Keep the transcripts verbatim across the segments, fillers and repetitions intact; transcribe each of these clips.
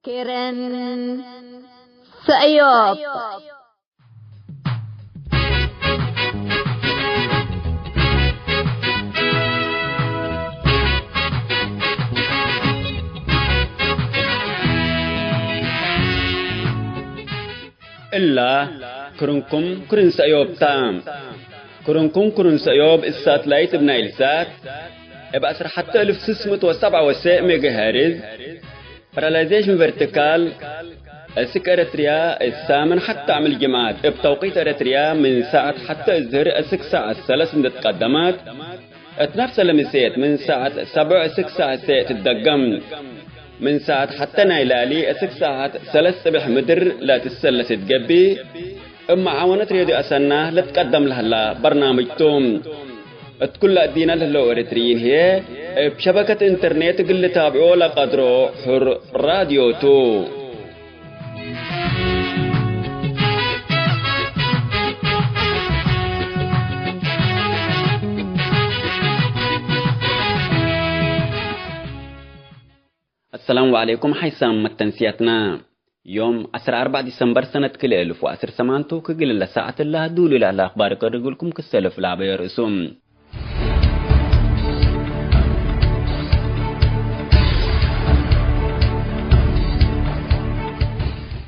ኬረን ሰእዮብ። እላ ክርንኩም ክርን ሰእዮብ ታ። ክርንኩም ክርን ሰእዮብ እብ ሳትላይት እብ ናይል ሳት እብ ዐስር ሐተ እልፍ ስስ ምእት ወሰብዓ ወሰዕ ሜጋሄርዝ ፓራላይዜሽን ቨርቲካል፣ እስክ ኤረትርያ እሳምን ሐተ አምል ጅምዓት እብ ተውቂት ኤረትርያ ምን ሳዐት ሐተ እዝህር እስክ ሳዐት ሰለስ እንዴ ትቀደመት፣ እት ነፍሰ ለምሴት ምን ሳዐት ሰብዕ እስክ ሳዐት ሴዕ ትትደገም። ምን ሳዐት ሐተ ናይ ላሊ እስክ ሳዐት ሰለስ ጽብሕ ምድር ለትሰለስ ትገብእ። እብ መዓወነት ሬድዮ አሰና ልትቀደም ለህላ በርናምጅ ቱ። እት ኩለ እዲነ ለህለው ኤረትርዪን ህዬ፣ እብ ሸበከት ኢንተርኔት እግል ልታብዖ ለቀድሮ ሑር ራድዮ ቱ። አሰላሙ ዐለይኩም ሐይሳም መተንስያትና። ዮም ዐስር አርበዕ ዲሰምበር ሰነት ክልኤ እልፍ ወዐስር ሰማንቱ ክግል ለሰዓት እለ ዱሉ ለህለ አክባር እቀርግልኩም ክሰልፍ ለአበዮ ርእሱ።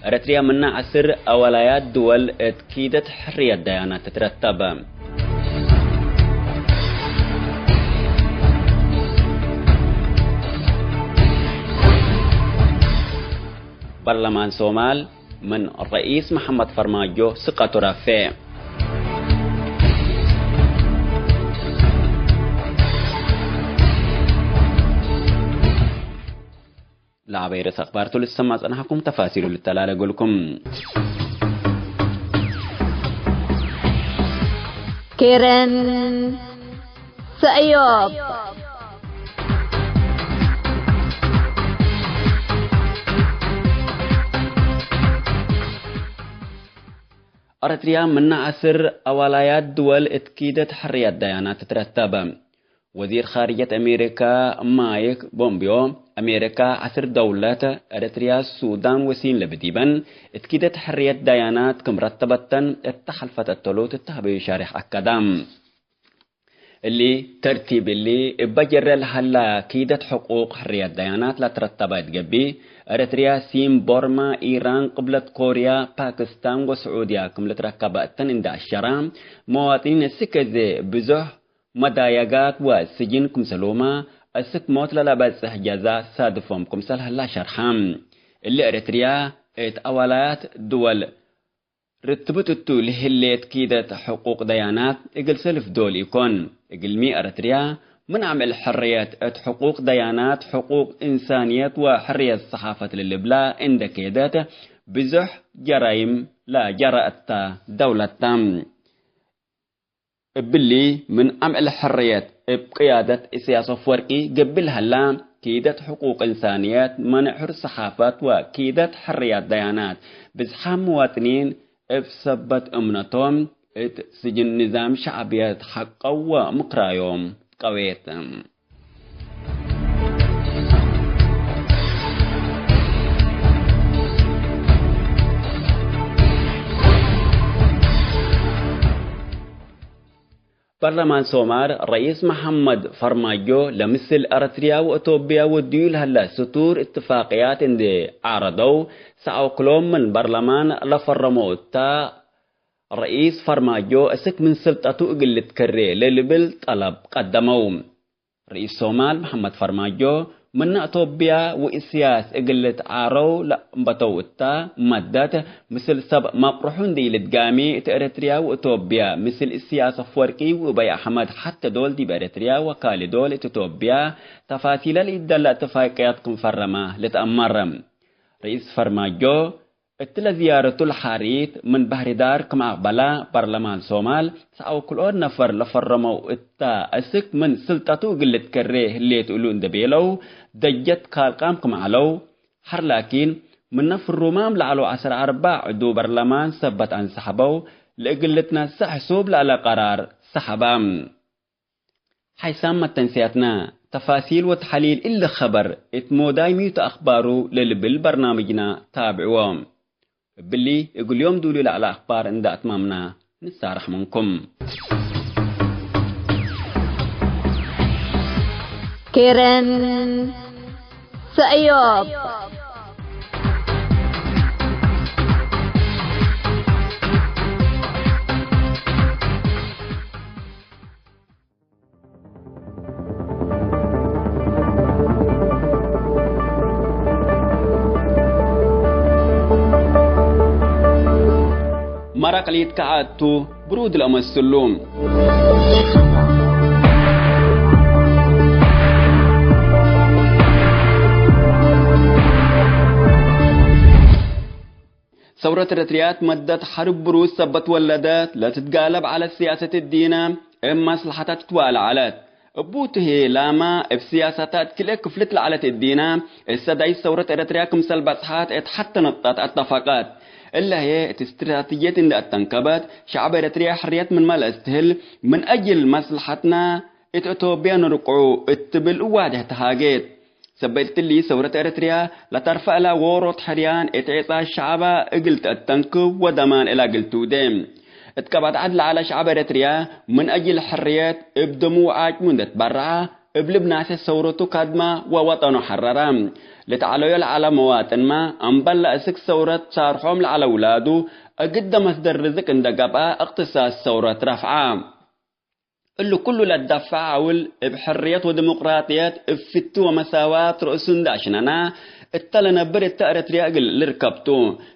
ኤረትርያ ምነ ዐስር አወላያት ድወል እት ኪደት ሕርየት ዳያናት ትትረተብ። በርለማን ሶማል ምን ረኢስ መሐመድ ፈርማጆ ስቀቱ ረፌዕ። ለአበይ ርእስ አክባርቱ ልሰማ ጸናሕኩም፣ ተፋሲሉ ልተላለገልኩም። ኬረን ሰእዮብ። ኤረትርያ ምነ ዐስር አዋላያት ድወል እት ኪደት ሕርየት ዳያናት ትትረተብ። ወዚር ኻርጀት አሜሪካ ማይክ ቦምቢዮ፣ አሜሪካ ዐስር ደውለት፣ ኤረትርያ፣ ሱዳን ወሲን ለብዲበን፣ እት ኪደት ሕርየት ዳያናት ክም ረተበተን እተ ሐልፈት እተሉ ትተህበዩ ሻሬሕ አከዳ። እሊ ተርቲብ እሊ እበ ጀረ ለሀላ ኪደት ሕቁቅ ሕርየት ዳያናት ለትረተበ እት ገብእ፣ ኤረትርያ፣ ሲን፣ ቦርማ፣ ኢራን፣ ቅብለት ኮርያ፣ ፓክስታን ወስዑድያ ክም ልትረከበ እተን እንዴ አሸራ፣ መዋጥኒን እስክ እዜ ብዞሕ መዳየጋት ወስጅን ክምሰልሁመ፣ እስክ ሞት ለለበጽሕ ጀዛ ሳድፎም ክምሰል ሀላ ሸርሐ። እሊ ኤረትርያ እት አዋላያት ድወል ርትብት እቱ ለህሌት ኪደት ሕቁቅ ደያናት እግል ሰልፍ ዶል ኢኮን። እግልሚ ኤረትርያ ምን አምዕል ሕርየት እት ሕቁቅ ደያናት፣ ሕቁቅ እንሳንየት ወሕርየት ሰሓፈት ለልብላ እንደ ኬደት፣ ብዞሕ ጀራይም ለጀረአት ተ ደውለት ተ። እብሊ ምን አምዕል ሕርየት እብ ቅያደት ኢሰያስ አፍወርቂ ገብእ ለሀላ፣ ኪደት ሕቁቅ እንሳንየት፣ መኔዕ ሑር ሰሓፈት ወኪደት ሕርያት ደያናት፣ ብዝሓም ምዋጥኒን እብ ሰበት እምነቶም እት ስጅን ንዛም ሸዕብየት ሐቀው ወምክራዮም ቀዌት። ፓርላማን ሶማል ረኢስ መሐመድ ፈርማጆ ለምስል ኤረትርያ ወኢትዮጵያ ወድዩ ለሀለ ስቱር እትፋቅያት እንዴ ዓረደው፣ ሰአው ክሎም ምን ፓርላማን ለፈረመው እታ፣ ረኢስ ፈርማጆ እስክ ምን ስልጠቱ እግል ልትከሬ ለልብል ጠለብ ቀደመው። ርኢስ ሶማል መሐመድ ፈርማጆ፣ ምነ አቶብያ ወእስያስ እግል ልትዓረው ለአንበተው እታ መደት፣ ምስል ሰብ መቅርሑ እንዴ ኢልትጋሚ፣ እት ኤረትርያ ወአቶብያ፣ ምስል እስያስ አፍወርቂ ወእበይ አሕመድ፣ ሐተ ዶል ዲብ ኤረትርያ ወካሊ ዶል እት አቶብያ፣ ተፋሲለ ለኢደለ እትፋቅያት ክም ፈረመ ልትአመር። ርኢስ ፈርማጆ፣ እትለ ዝያረቱ ለሐሪት ምን ባህርዳር ክም አቅበላ፣ ፓርለማን ሶማል ሰአው ክልኦት ነፈር ለፈረመው እተ፣ እስክ ምን ስልጠቱ እግል ልትከሬ ህሌት እሉ እንዴ ቤለው፣ ደጀት ካልቃም ክም ዐለው፣ ሐር ላኪን፣ ምነ ፍሩማም ለዐለው ዐስር አርበዕ ዕዱ ፓርለማን ሰበት አንሰሐበው፣ ለእግል ልትነሰእ ሕሱብ ለዐለ ቀራር ሰሐበ። ሐይሳም መተንስያትና፣ ተፋሲል ወተሐሊል እሊ ኸበር እት ሞዳይ ሚቱ አኽባሩ ለልብል በርናምጅና ታብዕዎ። እብሊ እግል ዮም ዱሉ ለዐለ አኽባር እንደ አትማምና ንሳረሕ ምንኩም። ኬረን ሰእዮብ። መረቅ ሊትከዐት ቱ፣ ብሩድ ለአመስሉ። ሰውረት ኤረትርያ እት መደት ሐርብ ብሩድ ሰበት ወለደት፣ ለትትጋለብ ዐለት ሲያሰት እዲነ እብ መስለሐታ ትትዋለ ዐለት። እቡ ቱ ህዬ ላመ እብ ሲያሰታ እት ክልኤ ክፍልት ለዐለት እዲነ፣ እት ሰዳይት ሰውረት ኤረትርያ ክምሰል በጽሐት እት ሐቴ ነቅጠት አተፈቀት። እለ ህዬ እት እስትራትጅየት እንዴ አተንከበት፣ ሸዐብ ኤረትርያ ሕርየት ምንመ ለአስትህል፣ ምን አጅል መስለሐትና እት ኢትዮጵያ ንርቅዑ እት ትብል እዋዴሕ ተሃጌት። ሰበት እሊ፣ ሰውረት ኤረትርያ ለተርፈ እለ ዎሮት ሕርያን እት ዔጻ ሸዐባ እግል ተአተንክብ ወደማን እላ እግል ትውዴ። እት ቀበት ዐድ ለዐለ ሸዐብ ኤረትርያ፣ ምን አጅል ሕርየት እብ ደሙ ወዓጭሙ እንዴ ትበረዐ፣ እብ ልብ ናሴ ሰውረቱ ከድመ ወወጠኑ ሐረረ። ልትዐለዮ ለዐለ መዋጥንመ፣ አምበል ለአስክ ሰውረት ሳርሖም ለዐለ ውላዱ፣ እግል ደመስደር ርዝቅ እንዴ ገብአ፣ እቅትሳድ ሰውረት ረፍዐ። እሊ ኩሉ ለትደፈዐ ዐውል እብ ሕርየት ወዲሞቅራጥየት፣ እብ ፍቲ ወመሳዋት ርእሱ እንዴ አሽነነ፣ እተ ለነብር እተ ኤረትርያ እግል ልርከብ ቱ።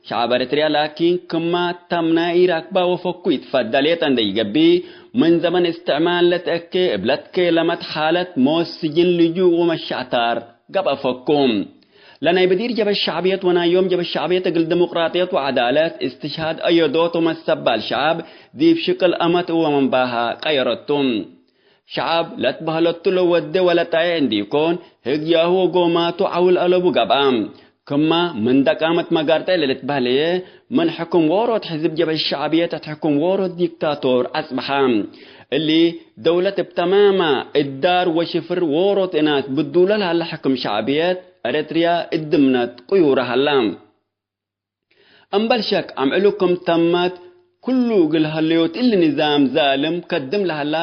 ሸዐብ ኤረትርያ ላኪን፣ ክመ ተምናይ ኢራክባ ወፈኩ ኢትፈደ ሌጠ እንዴ ኢገብእ፣ ምን ዘመን እስትዕማር ለትአኬ እብ ለትኬለመት ሓለት ሞት ስጅን ልጁእ ወመሸዕታር ገብአ ፈኩም። ለናይ ብዲር ጀበህት ሸዕብየት ወናይ ዮም ጀበህት ሸዕብየት እግል ዲሞቅራጥየት ወዐዳለት፣ እስትሽሃድ አየዶት ወመሰባል ሸዐብ ዲብ ሽቅል አመት እወ መንባሃ ቀየረቱ። ሸዐብ ለትበህለቱ ለወዴ ወለጣይዕ እንዲኮን፣ ህግያሁ ወጎማቱ ዐውል አለቡ ገብአ። ክመ ምን ደቃመት መጋርጠ ለልትበህለየ፣ ምን ሕክም ዎሮት ሕዝብ ጀበህት ሸዕብየት እት ሕክም ዎሮት ዲክታቶር አጽበሐ። እሊ ደውለት እብ ተማማ እዳር ወሽፍር ዎሮት እናስ ብዱለ ለሀለ ሕክም ሸዕብየት ኤረትርያ እት ድምነት ቅዩረ ሀላ። እምበል ሸክ አምዕሉ ክም ተመት፣ ክሉ እግል ሀለዮት እሊ ንዛም ዛልም ከድም ለሀላ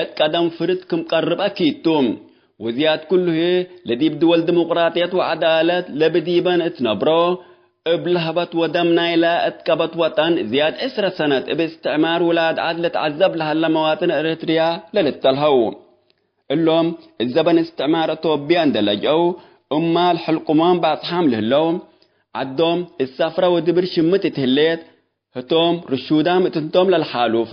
እት ቀደም ፍርድ ክም ቀርብ አኪድ ቱ። ወዝያድ ክሉ ህዬ፣ ለዲብ ድወል ዲሞቅራጥየት ወዐዳለት ለብዲበን እት ነብሮ፣ እብ ለህበት ወደም ናይላ እት ቀበት ወጠን ዝያድ ዕስረ ሰነት እብ እስትዕማር ውላድ ዐድ ለትዐዘብ ለሀለ መዋጥን ኤረትርያ ለልተልሀው። እሎም እት ዘበን እስትዕማር አቶብያ እንዴ ለጅአው፣ እማል ሕልቁሞም ባጽሓም ለህለው፣ ዐዶም እት ሰፍረ ወድብር ሽምት እት ህሌት፣ ህቶም ርሹዳም እት እንቶም ለልሓሉፋ፣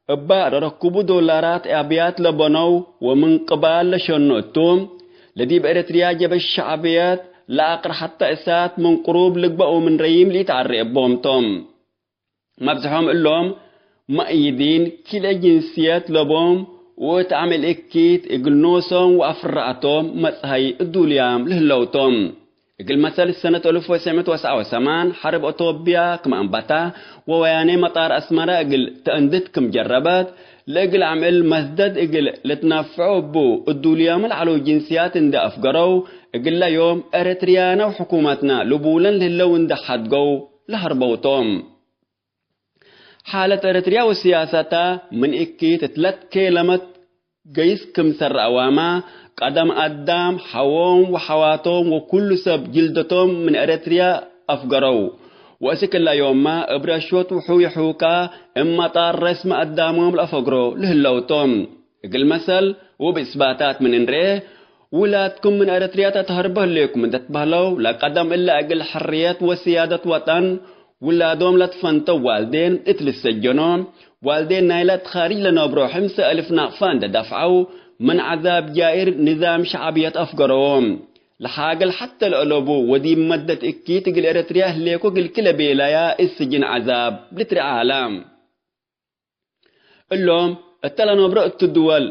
እበ ለረክቡ ዶላራት አብያት ለበነው ወምን ቅባል ለሸኑ እቱ፣ ለዲብ ኤረትርያ ጀበህት ሸዕብየት ለአቅርሐተ እሳት ምን ቅሩብ ልግበእ ወምን ረዪም ለኢተዐሬ እቦም ቶም። መብዝሖም እሎም መእይዲን ክልኤ ጅንስየት ለቦም ወእት አምዕል እኪት እግል ኖሶም ወአፍራዐቶም መጽሀይ እዱልያም ለህለው ቶም። እግል መሰል ሰነት አልፍ ወትሰዕ ምእት ወሰብዓ ወሰማን ሐርብ አቶብያ ክም አንበታ ወወያኔ መጣር አስመረ እግል ተአንድት ክም ጀረበት፣ ለእግል አምዕል መስደድ እግል ልትነፍዖ እቡ እዱልያም ለዐለው ጅንስያት እንዴ አፍገረው፣ እግለ ዮም ኤረትርያነ ወሕኩመትነ ልቡለን ለህለው እንዴ ሐድገው ለሀርበው ቶም። ሓለት ኤረትርያ ወስያሰታ ምን እኪት እት ለትኬለመት ገይስ ክምሰል ረአዋመ፣ ቀደም አዳም ሐዎም ወሐዋቶም ወኩሉ ሰብ ጅልደቶም ምን ኤረትርያ አፍገረው። ወእስክ እለ ዮምመ እብ ረሾት ውሑይ ሑካ እብ መጣር ረስሚ አዳሞም ለአፈግሮ ለህለው ቶም። እግል መሰል፣ ወእብ እስባታት ምን እንርኤ፣ ውላድኩም ምን ኤረትርያ ተትሀርቦ ህሌኩም እንዴ ትበህለው፣ ለቀደም እለ እግል ሕርየት ወስያደት ወጠን ውላዶም ለትፈንተው ዋልዴን እት ልሰጀኖ፣ ዋልዴን ናይለ እት ኻርጅ ለነብሮ ሕምሰ አልፍ ናቅፋ እንዴ ደፍዐው፣ ምን ዐዛብ ጃኢር ንዛም ሸዕብየት አፍገረዎም። ለሓግል ሐቴ ለአለቡ ወዲብ መደት እኪት እግል ኤረትርያ ህሌኮ እግልኪ ለቤላያ እት ስጅን ዐዛብ ልትርዐ ሀላ። እሎም እተ ለነብሮ እቱ ድወል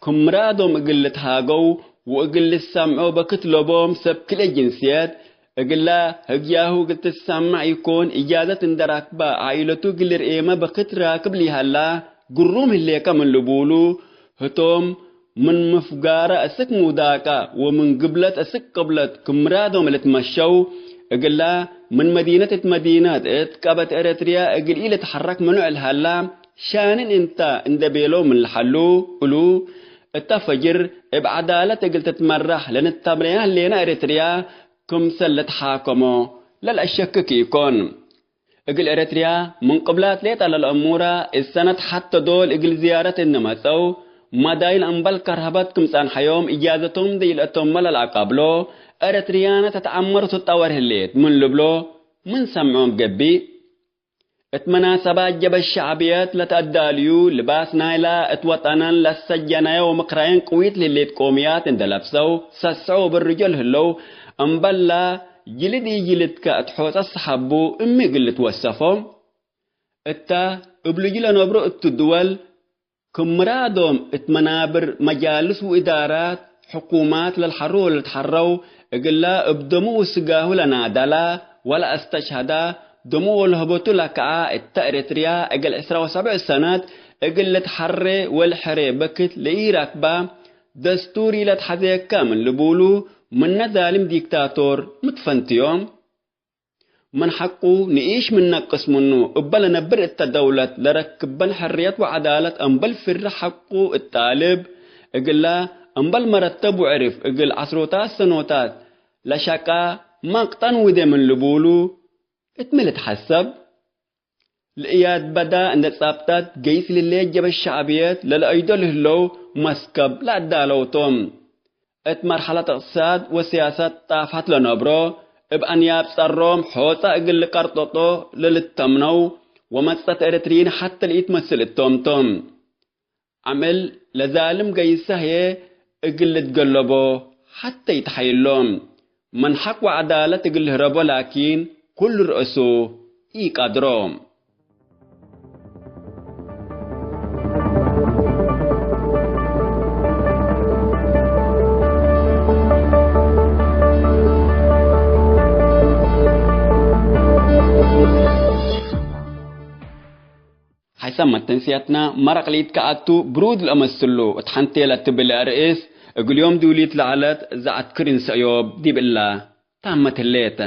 ክም ምራዶም እግል ልትሃገው ወእግል ልሰምዖ በክት ለቦም ሰብ ክልኤ ጅንስየት፣ እግላ ህግያሁ እግል ትሰመዕ ኢኮን፣ እጃዘት እንዴ ረክበ ዓኢለቱ እግል ልርኤመ በክት ራክብ ለኢሀላ ግሩም ህሌከ ምን ልቡሉ፣ ህቶም ምን ምፍጋረ እስክ ሙዳቀ ወምን ግብለት እስክ ቅብለት ክም ምራዶም ልትመሸው፣ እግላ ምን መዲነት እት መዲነት እት ቀበት ኤረትርያ እግል ኢልትሐረክ ምኑዕ ለሀላ፣ ሻንን እንተ እንደ ቤለው ምን ለሐሉ እሉ፣ እተ ፈጅር እብ ዐዳለት እግል ትትመራሕ ለንታብለያ ህሌና ኤረትርያ ክምሰል ልትሓከሞ ለልአሸክክ ኢኮን። እግል ኤረትርያ ምን ቅብላት ሌጠ ለልአሙራ፣ እሰነት ሐተ ዶል እግል ዝያረት እንመጸው፣ መዳይን እምበል ከርሀበት ክም ጸንሐዮም እጃዘቶም ደይልአቶም መለል አቃብሎ፣ ኤረትርያነ ተትአመር ወትትጠወር ህሌት ምን ልብሎ ምን ሰምዖም ገቢእ። እት መናሰባት ጀበ ሸዕብየት ለተአዳልዩ፣ ልባስ ናይላ እት ወጠነን ለሰጀነየ ወምክራየን ቅዊት ለህሌት ቆምያት እንደ ለብሰው፣ ሰስዖ ወብርጆ ለህለው፣ እምበላ ጅልድ ኢጅልድከ እት ሖጸት ሰሐቡ እሚ እግል ልትወሰፎ። እተ እብ ልጁ ለነብሮ እቱ ድወል፣ ክም ምራዶም እት መናብር መጃልስ ወእዳራት ሕኩማት ለልሐሩ ወለልትሐረው፣ እግላ እብ ደሙ ወስጋሁ ለናደላ ወለአስተሽሀዳ፣ ደሙ ወለህበቱ ለከዓ እተ ኤረትርያ እግል ዕስራ ወሰብዕ ሰነት እግል ልትሐሬ ወልሐሬ በክት ለኢረክባ፣ ደስቱር ኢለትሐዜከ ምን ልቡሉ፣ ምነ ዛልም ዲክታቶር ምትፈንትዮም። ምን ሐቁ ንኢሽ ምን ነቅስ ምኑ እበ ለነብር እተ ደውለት ለረክበን ሕርየት ወዐዳለት እምበል ፍሪ ሐቁ እጣልብ፣ እግላ እምበል መረተብ ወዕርፍ እግል ዐስሮታት ሰኖታት ለሸቃ መቅጠን ውዴ ምን ልቡሉ እት ሚ ልትሐሰብ? ለእያድ በዳ እንደ ጻብጣት ገይስ ልሌ ጀበ ሸዕብየት ለለአይዶ ልህለው መስከብ ለአዳለው ቶም። እት መርሐለት እቅትሳድ ወስያሰት ጣፋት ለነብሮ፣ እብ አንያብ ጸሮም ሖጻ እግል ልቀርጠጦ ለልተምነው ወመጽአት ኤረትርዪን ሐተ ለኢትመስል እቶም ቶም። አምዕል ለዛልም ገይሰ ህዬ እግል ልትገለቦ ሐተ ኢተሐይሎ። ምን ሐቅ ወዐዳለት እግል ልህረቦ ላኪን ኩሉ ርእሱ ኢቀድሮ። ሐይሰ መተንስያትና መረቅ ለኢትከአቱ ብሩድ ለአመስሉ እት ሐንቴ ለትብል አርእስ እግል ዮም ዱሊት ለዐለት ዘዐት ክርን ሰእዮብ ዲብ እላ ታመት ህሌት።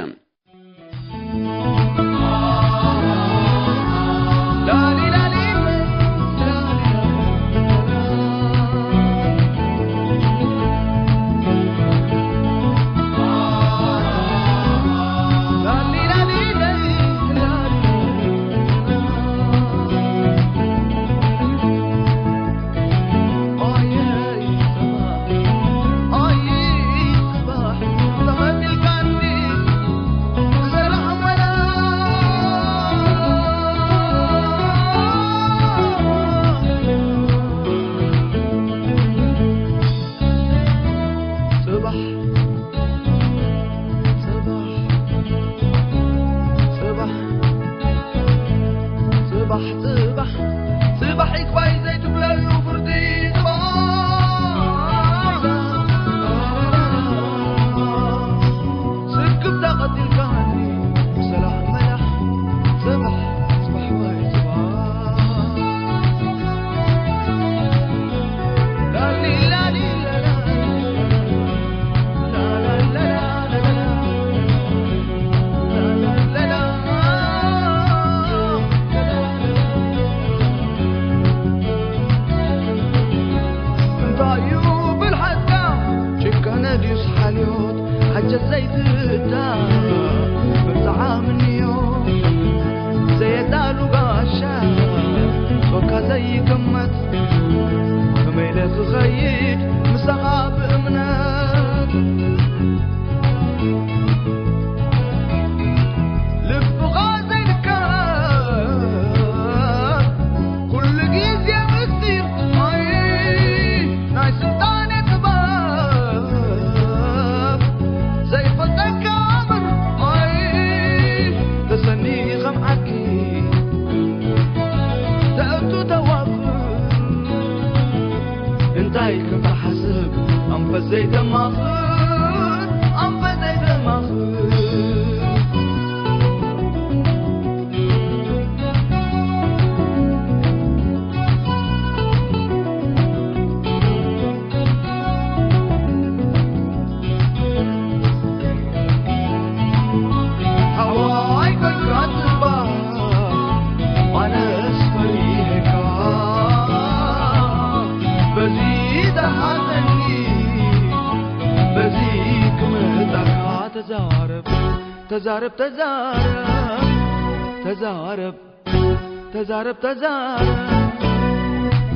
ተዛረብ፣ ተዛረብ፣ ተዛረብ፣ ተዛረብ፣ ተዛረብ፣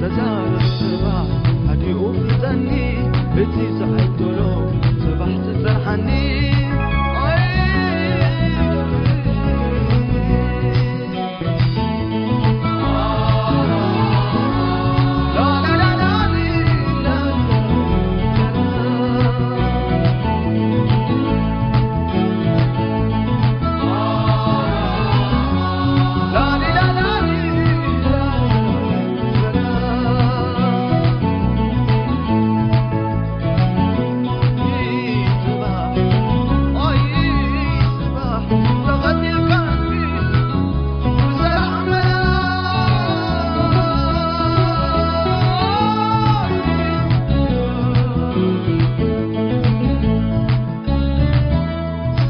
ተዛረብ፣ ጽባሕ ሀዲኡ ፍጸኒ፣ እቲ ዝዐይቶሎ ጽባሕ ትጸርሓኒ።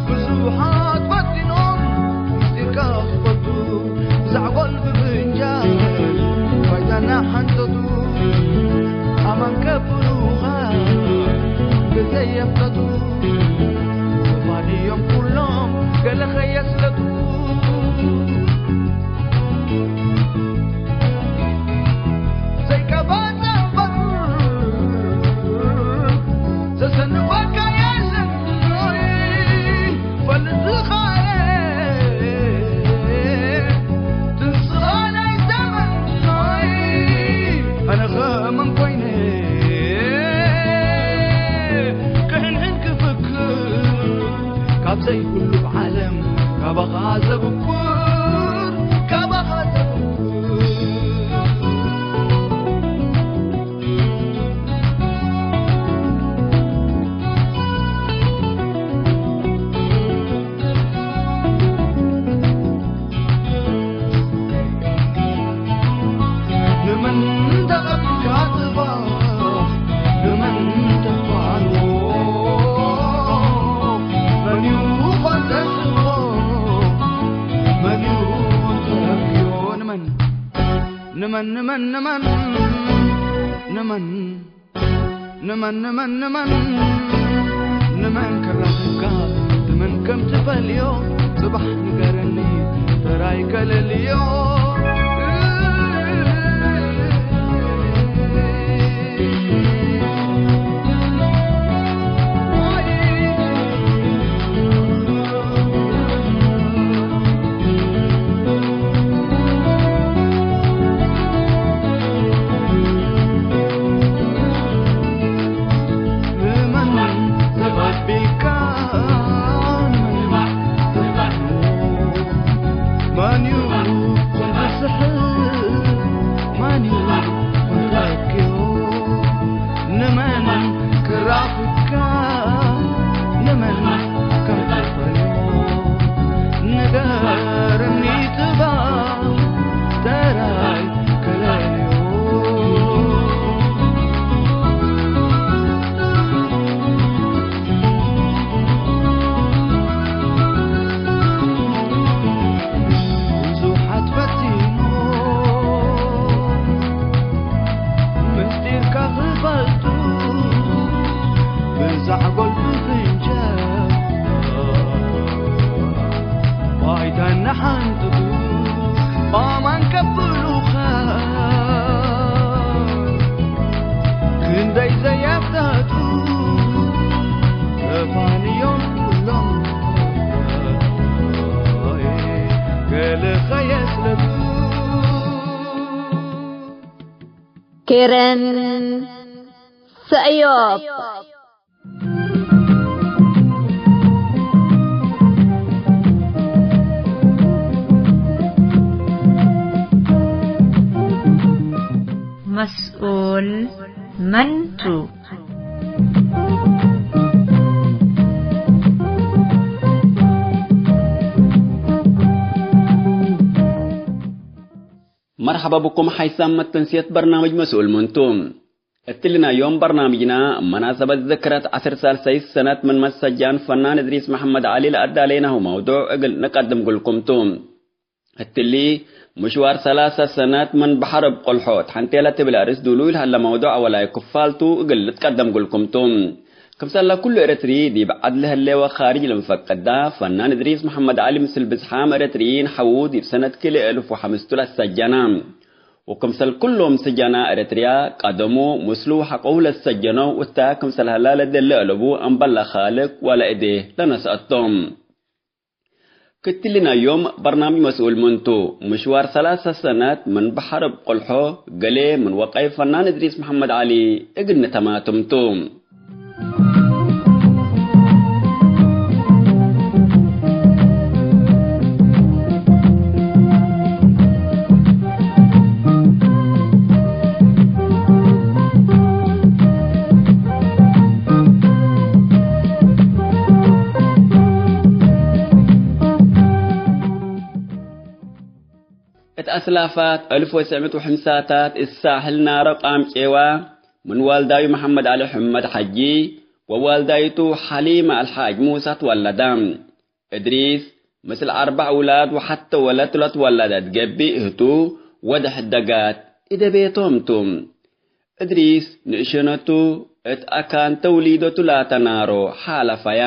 ብዙሓት ፈቲኖም ምስጢርካ ክፈልጡ፣ ብዛዕጎል ብፍንጃል ፋይዳና ሓንተቱ። ኣማን ከብሩኻ ብዘየፍለጡ፣ ተፋንዮም ኩሎም ገለ ኸየስለጡ። ዘይቀባጸ እምበር ዘሰንወካ የለን። ፈልጥኻዬ ትንስኻ ናይ ዘመን። ኣነ ኸመን ኮይነ ክሕንሕን ክፍክር፣ ካብ ዘይብሉ ዓለም ካባኻ ዘብኩር፣ ካባኻ ዘብኩር። ንመን ተቐብልካ ጽባሕ? ንመን ተፋንዎ? መን እዩ ኮን ተስቦ? መን እዩ ተረክዮ? ንመን፣ ንመን፣ ንመን፣ ንመን፣ ንመን፣ ንመን፣ ንመን፣ ንመን፣ ንመን ክራኽብካ፣ ንመን ከም ትፈልዮ፣ ጽባሕ ንገረኒ፣ ተራይ ከለልዮ። ንመን ክራኽብካ፣ ንመን ከም ትፈልዮ፣ ንገረኒ ጽባሕ ተራይ ከለልዮ። ብዙሓት ፈቲኖም ምስጢርካ ክፈልጡ፣ ብዛዕጎል ብፍንጃል ባይታ እናሓንጥጡ፣ ኣማን ከብሉኻ ክንደይ ዘየፍተቱ፣ ተፋንዮም ኩሎም ገለ ኸየስለቱ። ኬረን ሰእዮብ። መስኡል መን ቱ? መርሐባ ብኩም ሐይሳም መተንስየት በርናምጅ መስኡል መን ቱ። እትሊ ናይ ዮም በርናምጅና መናሰበት ዝክረት ዐስር ሳልሰይት ሰነት ምን መሰጃን ፈናን እድሪስ መሐመድ ዐሊ ለአዳሌናሁ መውዱዕ እግል ንቀድም ግልኩም ቱ። እትሊ፣ ምሽዋር ሰላሰ ሰነት ምን በሐር እብ ቆልሖ ተሐንቴ ለትብል አርእስ ዱሉይ ለሀለ መውዱዕ አወላይ ክፋል ቱ እግል ልትቀደም ግልኩም ቱ። ክምሰለ ኩሉ ኤረትሪ ዲብ ዐድ ለህሌ ወካርጅ ለምፈቅዳ፣ ፈናን እድሪስ መሐመድ ዐሊ ምስል ብዝሓም ኤረትርይን ሐዉ ዲብ ሰነት ክልኤ እልፍ ወሐምስቱ ለሰጀና። ወክምሰል ኩሎም ስጀና ኤረትርያ ቀደሙ ምስሉ ሐቆሁ ለሰጀነው እታ ክምሰል ሀላ ለደለ አለቡ እምበል ለካልቅ ወለእዴ ለነስአቶም። ክትልናዮም በርናምጅ መስኡል ምንቱ፣ ምሽዋር ሰላሰ ሰነት ምን በሐር እብ ቆልሖ፣ ገሌ ምን ወቀይ ፈናን እድሪስ መሐመድ ዐሊ እግል ንተማትምቱ። እት አስላፋት አልፍ ወትስዕ ምእት ወሐምሳታት እት ሳሕል ናሮ ቃምጬዋ፣ ምን ዋልዳዩ መሐመድ ዐሊ ሕመድ ሐጂ ወዋልዳይቱ ሐሊመ አልሓጅ ሙሳ ትወለዳ። እድሪስ ምስል አርበዕ ውላድ ወሐተ ወለት ለትወለደት ገብእ ህቱ፣ ወድ ሕደጋት እደ ቤቶም ቱ። እድሪስ ንእሸነቱ እት አካን ተውሊደቱ ላተ ናሮ ሓለፈያ።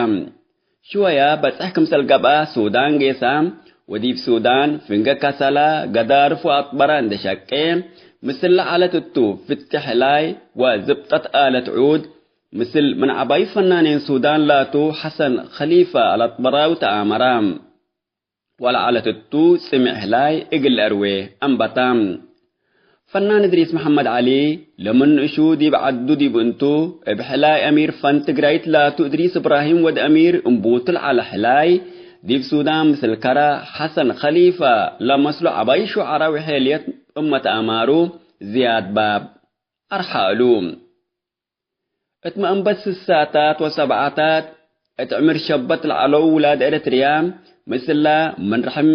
ሽወያ በጽሕ ክምሰል ገብአ ሱዳን ጌሳ፣ ወዲብ ሱዳን ፍንገ ከሰላ፣ ገዳርፍ ወአጥበራ እንዴ ሸቄ፣ ምስል ለዐለት እቱ ፍቲ ሕላይ ወዝብጠት አለት ዑድ፣ ምስል ምን ዐባዩ ፈናኔን ሱዳን ላቱ ሐሰን ከሊፈ አልአጥበራዊ ተአመራ። ወለዐለት እቱ ጽምዕ ህላይ እግል ለአርዌ አንበታ። ፈናን እድሪስ መሐመድ ዐሊ፣ ለምን ንእሹ ዲብ ዐዱ ዲብ እንቱ፣ እብ ሕላይ አሚር ፈን ትግራይት ላቱ እድሪስ እብራሂም ወድ አሚር እምቡቱ ለዐለ ሕላይ፣ ዲብ ሱዳን ምስል ከረ ሐሰን ከሊፈ ለመስሉ ዐባይ ሹዓራ ወሔልየት እመት አማሩ ዝያድ ባብ አርሓ እሉ። እት መአንበት ስሳታት ወሰብዓታት እት ዕምር ሸበት ለዐለው ውላድ ኤረትርያ፣ ምስላ ምን ረሕም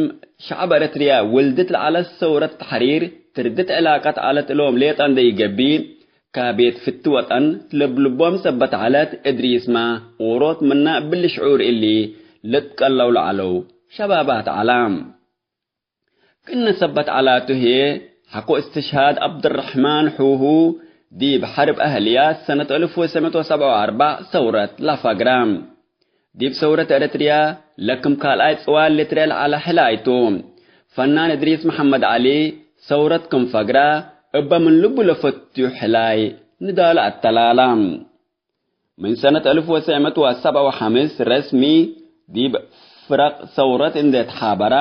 ሸዐብ ኤረትርያ ውልድት ለዐለት ሰውረት ተሕሪር ትርድት ዕላቀት ዐለት እሎም ሌጠ እንዴ ኢገብእ፣ ካቤት ፍቲ ወጠን ትለብልቦም ሰበት ዐለት። እድሪስመ ዎሮት ምነ እብሊ ሽዑር እሊ ልትቀለው ለዐለው ሸባባት ዐለ። ክእነ ሰበት ዐላቱ ህዬ፣ ሐቆ እስትሽሃድ ዐብደረሕማን ሑሁ ዲብ ሐርብ አህልያት ሰነት አልፍ ወትስዕ ምእት ወሰብዓ ወአርበዕ ሰውረት ለፈግረ። ዲብ ሰውረት ኤረትርያ ለክም ካልኣይ ጽዋል ልትረኤ ለዐለ ሕላይ ቱ። ፈናን እድሪስ መሐመድ ዐሊ ሰውረት ክም ፈግረ፣ እበ ምን ልቡ ለፈትዩ ሕላይ ንዳለ አተላላ። ምን ሰነት አልፍ ወትስዕ ምእት ወሰብዓ ወሐምስ ረስሚ ዲብ ፍረቅ ሰውረት እንዴ ተሓበራ፣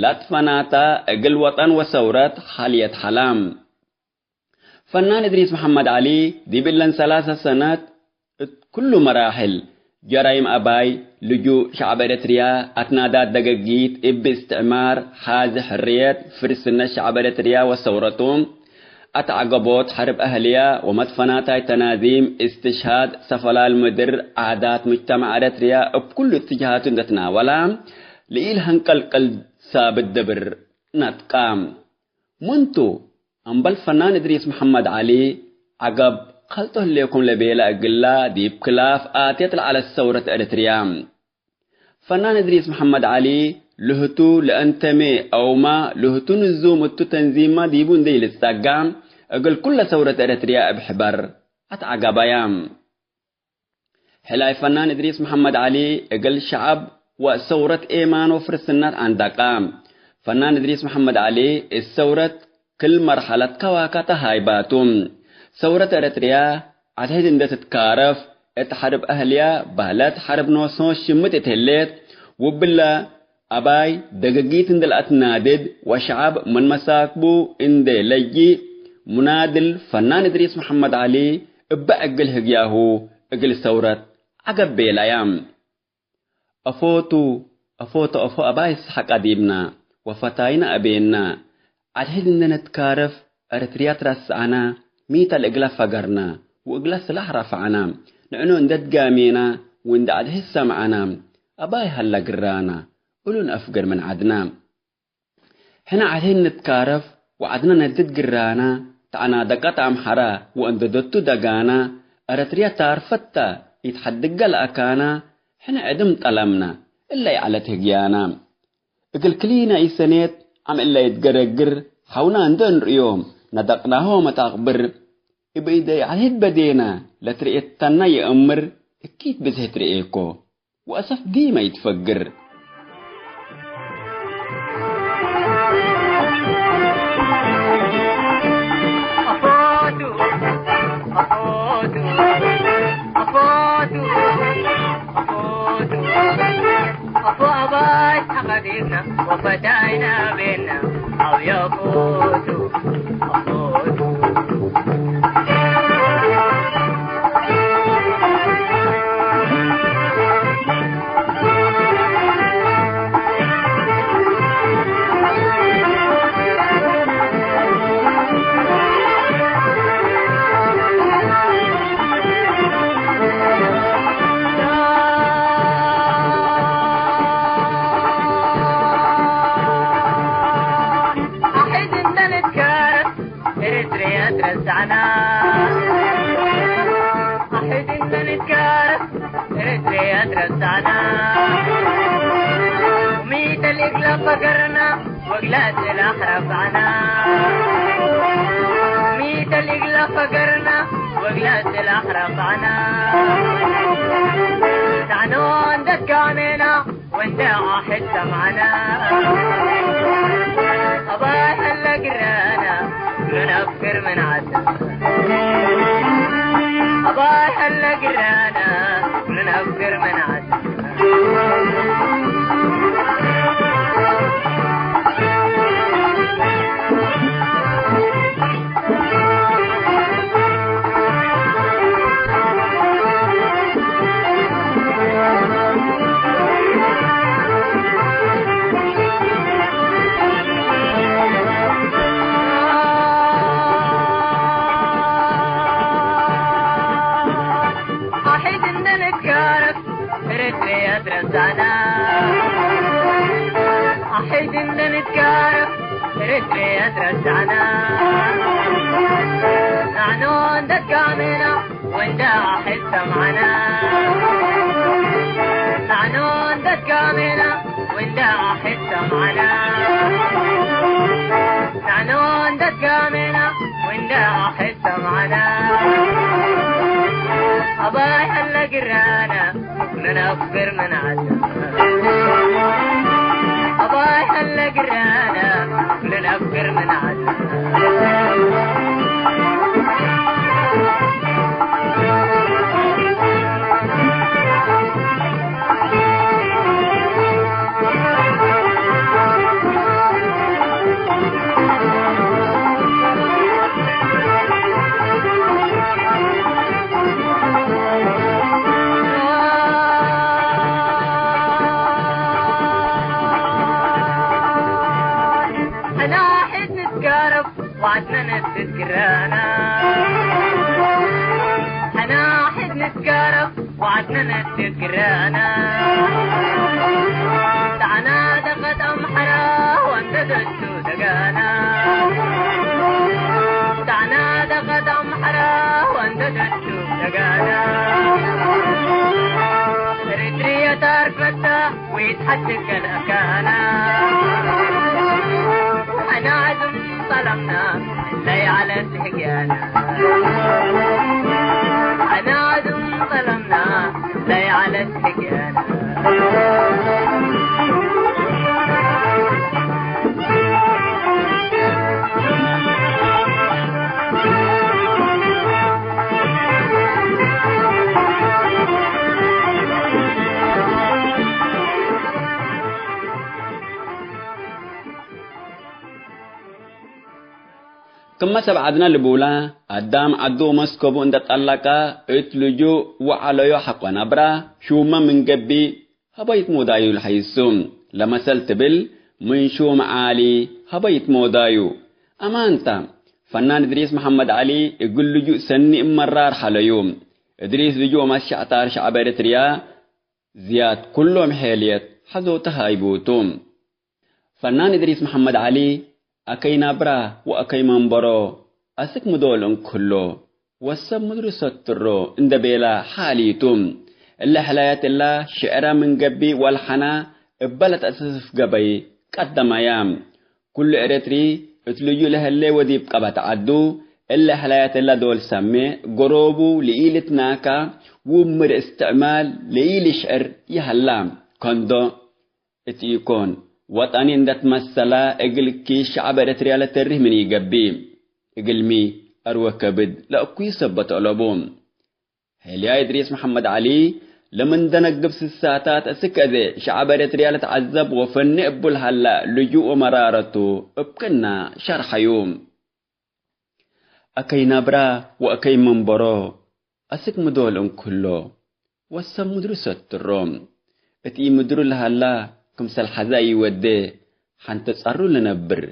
ለትፈናተ እግል ወጠን ወሰውረት ሐልየት ሐላ። ፈናን እድሪስ መሐመድ ዐሊ ዲብ እለን ሰላሰ ሰነት እት ኩሉ መራሕል ጀራይም አባይ፣ ልጁእ ሸዐብ ኤረትርያ፣ አትናዳት ደገጊት እብ እስትዕማር፣ ሓዚ ሕርየት፣ ፍርስነት ሸዐብ ኤረትርያ ወሰውረቱ፣ አትዐገቦት ሐርብ አህልያ ወመትፈናታይ ተናዚም፣ እስትሽሃድ፣ ሰፈላል ምድር፣ ዓዳት ሙጅተመዕ ኤረትርያ እብ ኩሉ እትጅሃቱ እንዴ ትናወላ፣ ለኢልሀንቀልቅል ሳብት ደብር ነጥቃ። ምንቱ፣ አምበል ፈናን እድሪስ መሐመድ ዐሊ፣ ዐገብ ከልጦ ህሌኩም ለቤለ እግላ፣ ዲብ ክላፍ አትየት ለዐለት ሰውረት ኤረትርያ። ፈናን እድሪስ መሐመድ ዐሊ፣ ለህቱ ለእንተሜ አውመ ለህቱ ንዙም እቱ ተንዚምመ ዲቡ እንዴ ኢልትጸጋ፣ እግል ኩለ ሰውረት ኤረትርያ እብ ሕበር አትዐገበያ። ሕላይ ፈናን እድሪስ መሐመድ ዐሊ፣ እግል ሸዐብ ወሰውረት ኤማን ወፍርስነት ዐንደቀ። ፈናን እድሪስ መሐመድ ዐሊ፣ እት ሰውረት ክል መርሐለት ከዋካተ ሃይባቱ። ሰውረት ኤረትርያ ዐድህድ እንዴ ትትካረፍ፣ እት ሐርብ አህልያ በህለት ሐርብ ኖስ ኖስ ሽምጥ እት ህሌት፣ ውብለ አባይ ደገጊት እንዴ ለአትናድድ ወሸዐብ ምን መሳክቡ እንዴ ለጂ፣ ሙናድል ፈናን እድሪስ መሐመድ ዐሊ እበ እግል ህግያሁ እግል ሰውረት ዐገብ ቤለያ። አፎቱ፣ አፎቱ አፎ አባይ ይስሐቅ አዲብና ወፈታይና አቤና፣ ዐድህድ እንዴ ነትካረፍ ኤረትርያ ትረስዐና፣ ሚተ ለእግለ ፈገርና ወእግለ ስላሕ ረፍዐና፣ ንዕኖ እንዴ ትጋሜና ወእንዴ ዐድህድ ሰምዐና፣ አባይ ሀለ ግራና እሉ ነአፍግር ምን ዐድና። ሕነ ዐድህድ ንትካረፍ ወዐድነ ነድድ ግራና፣ ተአናደቀት አምሐረ ወእንደደቱ ደጋና፣ ኤረትርያ ታርፈት ተ ኢትሐድገ ለአካና፣ ሕነ ዕድም ጠለምነ እለ ይዐለት ህግያና። እግል ክሊነ ኢሰኔት አም እለ ኢትገረግር፣ ሐውና እንዴ እንርእዮም ነደቅናሆ መታቅብር፣ እብ እዴ ዐድህድ በዴነ ለትርኤተነ ይአምር፣ እኪት ብዝህት ርኤኮ። ወአሰፍ ዲመ ኢትፈግር። አፎቱ፣ አፎቱ፣ አፎቱ፣ አፎቱ፣ አፎ አባይ ተቀዲምና ወፈዳይና ቤና አው የፎቱ። አሕድ እንደ ንትካረብ ኤረትርያ ትረሳዕና። አሕድ እንደ ንትካረብ ኤረትርያ ትረሳዕና። ወሚተ ልእግላ ፈገርና ወግላ ስላሕ ረፋዕና። ወሚተ ልእግላ ፈገርና ወግላ ስላሕ ረፋዕና። ናዕኖ እንደ ትጋሜና ወንደ አሕድ ሰምዐና። አባይ ሀለ ግራና ለነፍክር ምን ዐድ። አባይ ሀለ ግራና ለነፍክር ምን ዐድ። አሕድ እንደ ንትጋረፍ ኤረትርያ ትረሳዕና። አሕድ እንደ ንትጋረፍ ኤረትርያ ትረሳዕና። ናዕኖ እንደ ትጋሜና ወንደ አሕድ ሰምዐና። ናዕኖ እንደ ትጋሜና ወንደ አሕድ ሰምዐና። ናዕኖ እንደ ትጋሜና ወንደ አሕድ ሰምዐና። አባይ ሀለ ግራና ለነፍክር ምን ዐድ። አባይ ሀለ ግራና ለነፍክር ምን ዐድ። ሕና ሕድ ንትጋረብ ወዐድነ ነስት ግራና። ሕና ሕድ ንትጋረብ ወዐድነ ነስት ግራና። ጣዕና ደቀት አምሐራ ወንደደቱ ደጋና። ጣዕና ደቀት አምሐራ ወንደደቱ ደጋና። ኤረትርየ ታርፈታ ወኢትሐትከን አካና። አና አድም ጸለምና ለይዐለት ህግያና። አና አድም ጸለምና ለይዐለት ህግያና። ክመ ሰብ ዐድነ ልቡላ፣ አዳም ዐዱ ወመስከቡ እንደ ጠለቀ፣ እት ልጁእ ወዐለዮ ሐቆ ነብረ፣ ሹመ ምን ገብእ፣ ሀበይት ሞዳዩ ለሐይሱ። ለመሰል ትብል፣ ምን ሹም ዓሊ ሀበይት ሞዳዩ። አማንታ፣ ፈናን እድሪስ መሐመድ ዐሊ እግል ልጁእ ሰኒ እብ መራር ሐለዩ። እድሪስ ልጁእ ወመሸዕታር ሸዐብ ኤረትርያ ዝያድ ኩሎም ሔልየት ሐዞ ተሃይቡቱ። ፈናን እድሪስ መሐመድ ዐሊ፣ አከይ ናብራ ወአከይ መንበሮ፣ አስክ ምዶል እንክሎ፣ ወሰብ ምድሩ ሰትሮ እንደ ቤላ ሓሊቱ። እለ ሕላያት እላ ሽዕረ ምን ገብእ ወአልሐና እበ ለተአሰስፍ ገበይ ቀደመያ። ኩሉ ኤረትሪ እት ልጁእ ለህሌ ወዲብ ቀበት ዐዱ፣ እለ ሕላያት እላ ዶል ሰሜ፣ ገሮቡ፣ ለኢልትናካ፣ ውምር እስትዕማል ለኢልሽዕር ይሀላ። ከንዶ እት ኢኮን፣ ወጠኒ እንደ ትመሰላ እግል ኪሽ ሸዐብ ኤረትርያ ለተርህ ምን ኢገብእ። እግልሚ፣ አርወ ከብድ ለእኩይ ሰበት አለቡ። ሄልያ እድሪስ መሐመድ ዐሊ፣ ለምን ደነግብ ስሳታት እስክ አዜ ሸዐብ ኤረትርያ ለትዐዘብ ወፈኒ እቡ ለሀላ ልጁእ ወመራረቱ እብ ክእና ሸርሐዩ። አከይ ነብራ ወአከይ መንበሮ፣ አስክ ምዶል እንክሎ፣ ወሰብ ምድሩ ሰትሮ። እት ኢምድሩ ለሀላ ክምሰል ሐዛ ኢወዴ፣ ሐንተ ጸሩ ለነብር፣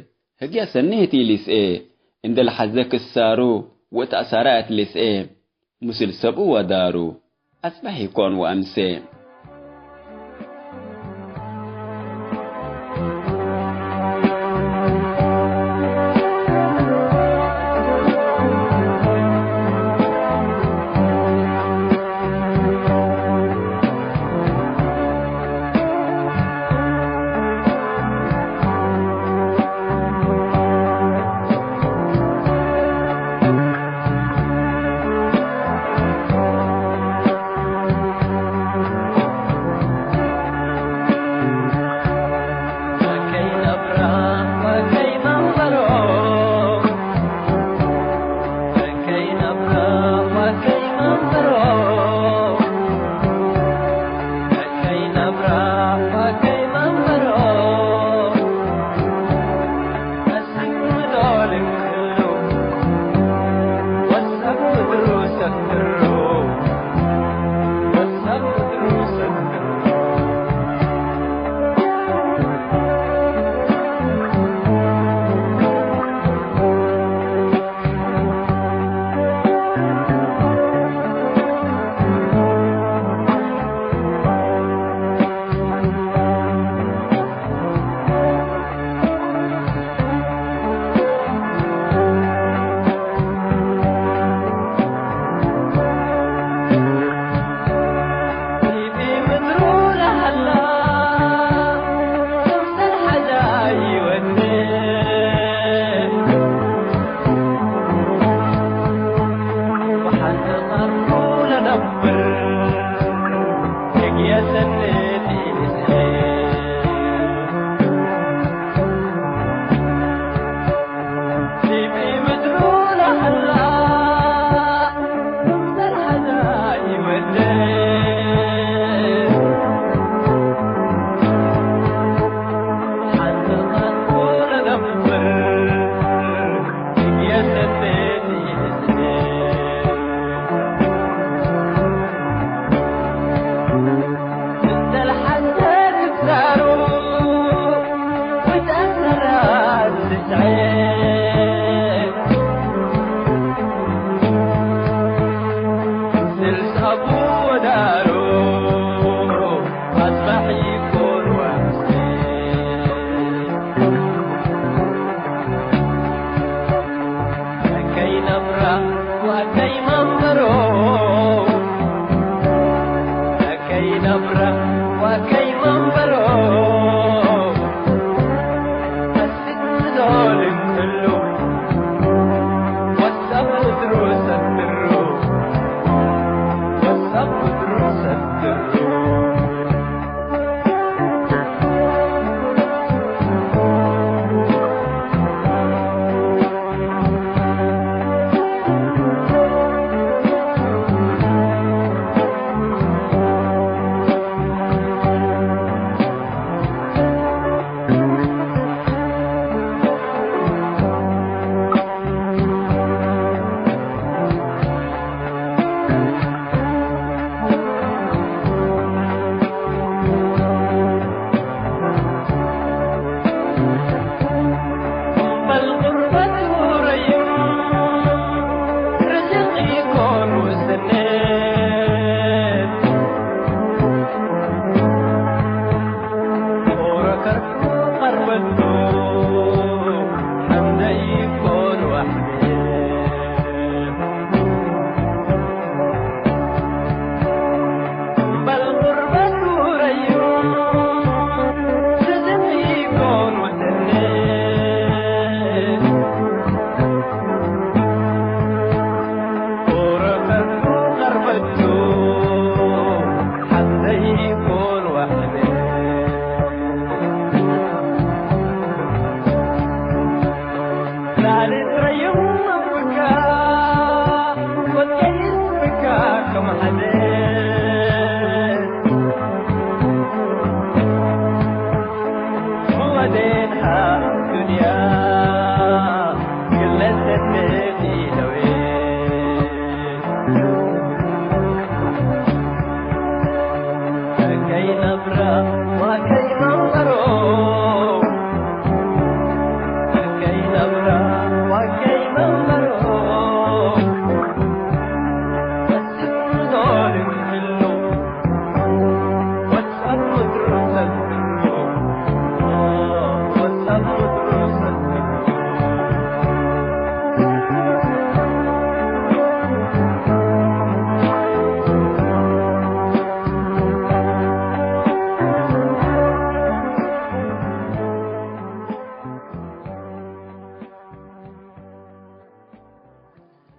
ህግየ ሰኔ ህቲ ልስኤ፣ እንደ ለሐዘ ክሳሩ ወእት አሳራ እት ልስኤ፣ ምስል ሰብኡ ወዳሩ፣ አጽበሕ ኢኮን ወአምሴ።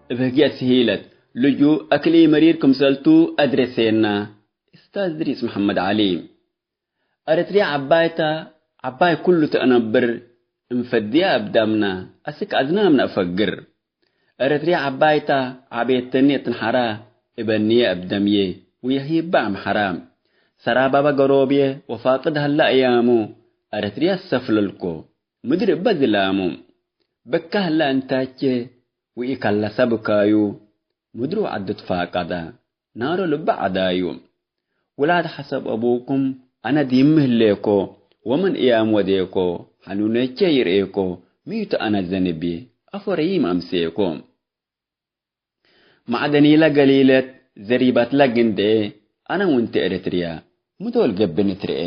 እብ ህግየት ስሂለት፣ ልጁ አክል ኢመሪር ክምሰልቱ አድረሴና። እስታዝ እድሪስ መሐመድ ዐሊ። ኤረትርያ ዐባይ ተ፣ ዐባይ ኩሉ ተአነብር፣ እንፈድየ እብ ደምነ፣ አስክ አዝናምነ እፈግር። ኤረትርያ ዐባይ ተ፣ ዐቤት ተኔ እት ንሐራ፣ እበንየ እብ ደምዬ፣ ወየህይባ አምሐራ። ሰራባበ ገሮብየ ወፋቅድ ሀለ አያሙ፣ ኤረትርያ ሰፍለልኮ፣ ምድር እበ ዝላሙ። በካ ሀለ እንታቼ፣ ወኢከለሰ ብካዩ፣ ምድሩ ዐዱ ትፋቀደ፣ ናሮ ልበ ዐዳዩ። ውላድ ሐሰብ አቡኩም፣ አነ ዲሚ ህሌኮ፣ ወምን እያም ወዴኮ፣ ሐኑኔቼ ይርኤኮ፣ ሚቱ አነ ዘንቢ፣ አፎ ረዪም አምሴኮ። ማዕደኒለ ገሊለት፣ ዘሪበትለ ግንዴ፣ አነ ወእንተ ኤረትርያ፣ ምዶል ገብእ ንትርኤ።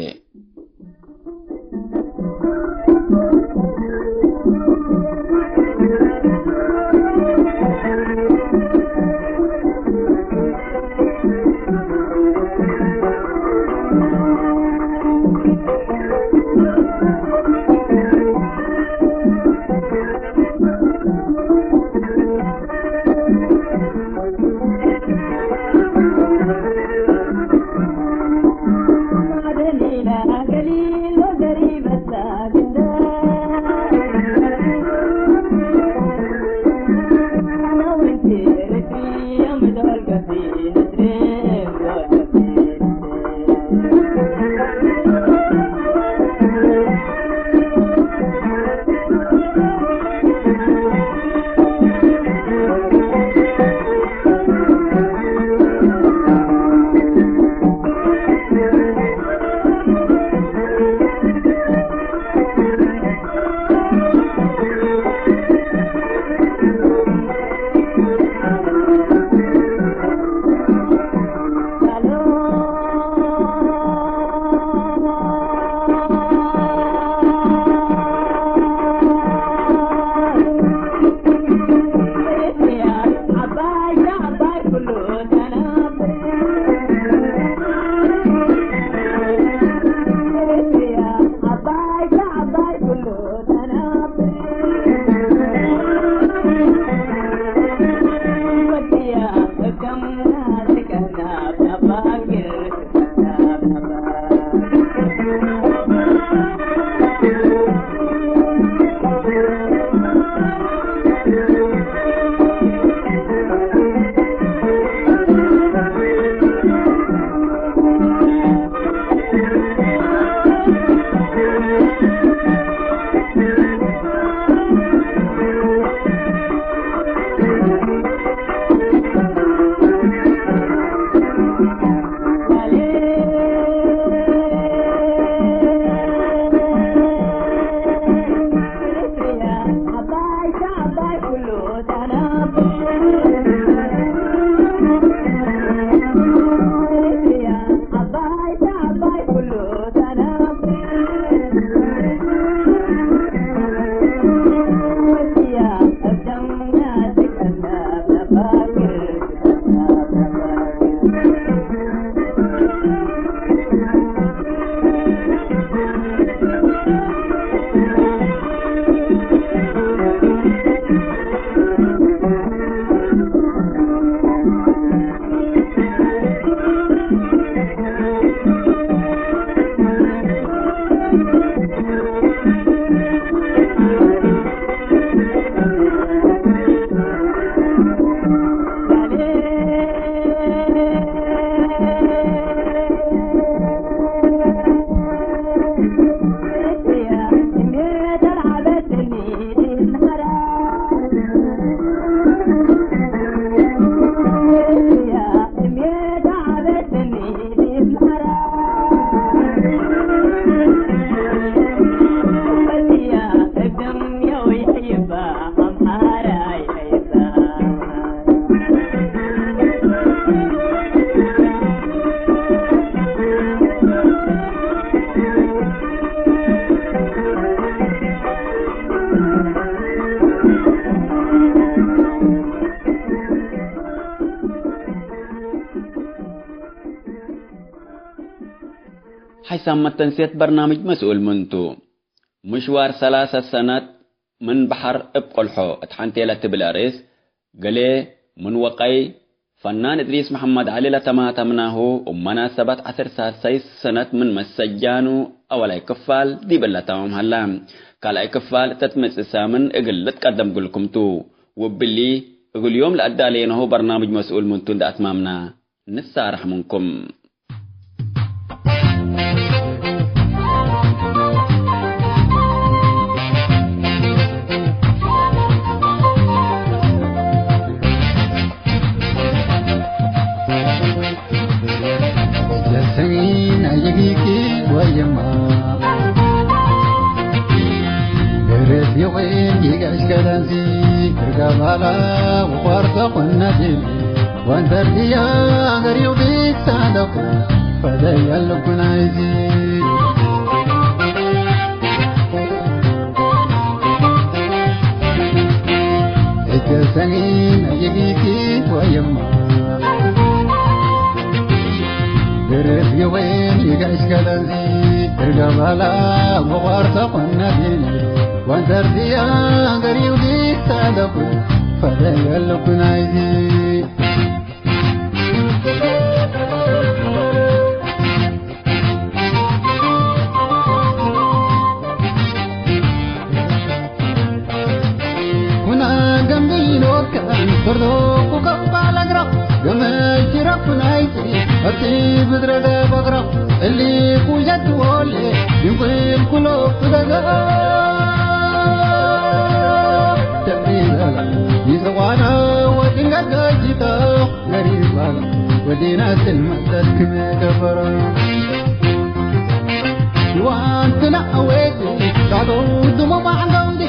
ሳመት ተንስየት በርናምጅ መስኡል ምንቱ። ምሽዋር ሰላሰ ሰነት ምን በሐር እብ ቆልሖ እት ሐንቴ ለትብል አርእስ፣ ገሌ ምን ወቀይ ፈናን እድሪስ መሐመድ ዐሊ ለተማተምናሁ፣ እብ መናሰበት ዐስር ሳልሳይ ሰነት ምን መሰጃኑ አወላይ ክፋል ዲብ ለተማም ሀላ። ካልኣይ ክፋል እተ ትመጽእ ሳምን እግል ልትቀደም እግልኩም ቱ። ወእብሊ፣ እግል ዮም ለአዳሌናሁ በርናምጅ መስኡል ምንቱ እንደ አትማምና፣ ንሳረሕ ምንኩም። ጀሰሚን አየጊኪ ወየማ፣ ገረብ ይወይን ይገሽ ከለንሲ፣ ትርጋባላ ወቋርጠ ቁነቴ፣ ወንተርድያ ገሪው ቢሳደቁ፣ ፈደየልኩን አይዚ። እጀ ሰኒ ነይቢኪ ወየማ፣ ግርፍ ይወይን ይገሽ ከለዚ፣ ትርገባላ ወቋርተ ቆነቢ፣ ወንተርድያ ገሪው ቢሳደቁ፣ ፈደየልኩን አይዚ። ኩና ገምቢኖከ ፈርዶኩ ከባል አግራ፣ ገመችረኩናይቲ አቲ ብድረደ በግራ፣ እሊ ኩጀት ወሌ ይንቁል ኩሎ ፍደጋ። ተብሪዘላ ይዘዋና ወድንጋጋጅታ ገሪባላ ወዲናትን መጠት ክም ገበረ። ዋንትና አዌት ዳዶ ድሞ ማዕንጋውንዲ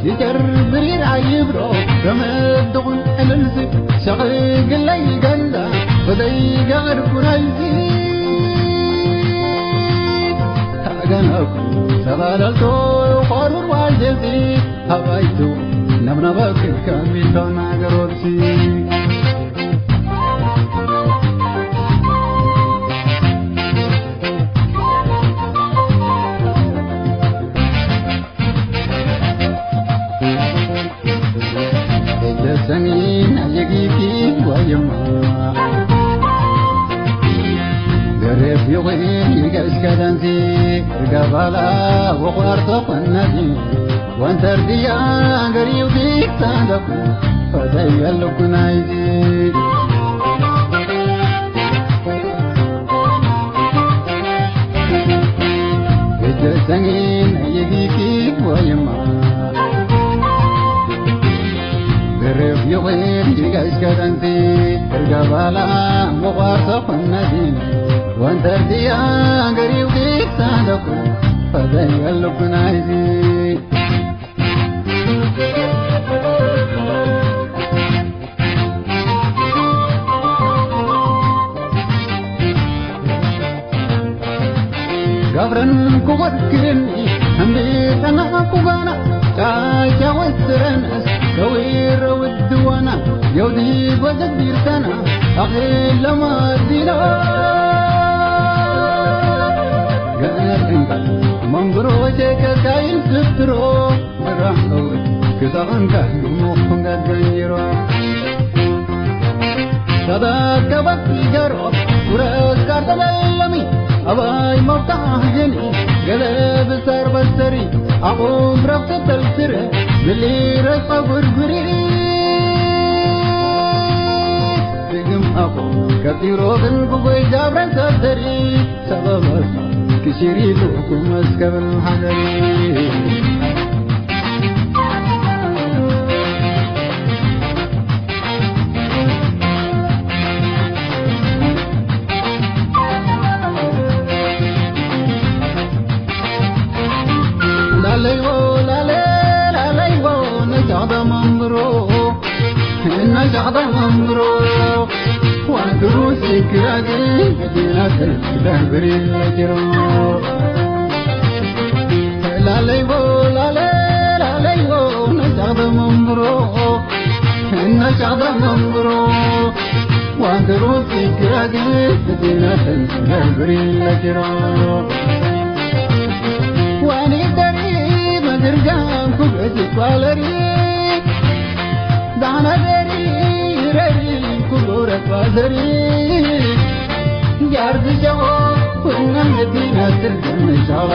ይጀር ብሪር አይብሮ ረመድኹን ዕልልሲ ሸቕግለይ ገንዳ ወደይ ጋር ኩናይዚ ታገናኩ ሰባላልቶ ቋሩር ዋጀዚ ሀባይቱ ነብነበክል ከሚቶ ናገሮሲ። እጀሰኒ ናየጊኪ ወየማ፣ ገሬብ ይኹን ይገሽ ከደንሲ፣ እርገባላ ወቋርቶ ኮነቲ፣ ወንተርድያ ገሪው ዲሳደኩ፣ ፈደየልኩ ናይዚ። እጀሰኒ ነይጊኪ ወይማ፣ ብርፍ ይኹን ይገሽ ከደንሲ፣ እርገባላ መቋርቶ ኮነቲ፣ ወንተርድያ ገሪው ዲሳደኩ፣ ፈደየልኩ ናይዚ። ጋብረን ኩወድክርኒ፣ እንዴ ጠናቁ ጋና፣ ጫጫ ወስረንስ፣ ከዊረ ውድዋና፣ የውዲ ወዘቢርተና፣ አኼን ለማዲና። ገነት እንቀል መንግሮ ቼከ ካይን ስትሮ፣ ብራንዶች ክሳቅንካ ሙኽንገት ገንጅሮ። ሰበት ከበት ይገሮ፣ ውረስ ጋር ተለለሚ፣ አባይ መብታህ ጀኒ፣ ገለ ብሰር በሰሪ፣ አቁም ረፍት ተልስረ፣ ምሊ ረስቀ ጉርጉሪ። ድግም አቁም ከጢሮ ግን ጉጎይ ጃብረን ሰተሪ፣ ሰበበ ክሲሪቱ ኩመ እስከ ብል ሐገሪ። ላለይዎ ላለ ላለይዎ ነጃደ መንብሮ። እናሻዕዳ መምሮ ዋንትሩ ሲክራግ መዲና ተልክዳን ብሪል ለጅሮ። ላለይቦ ላለ ላለይቦ እናሻዕዳ መምሮ። እናሻዕዳ መምሮ ዋንትሩ ሲክራግ መዲና ተልክዳን ብሪል ለጅሮ። ባለሪ ዳና ደሪ ረሪ ኩሉረ ባለሪ ያርድ ጀጎ ኩነ መዲና ትልግም ሻላ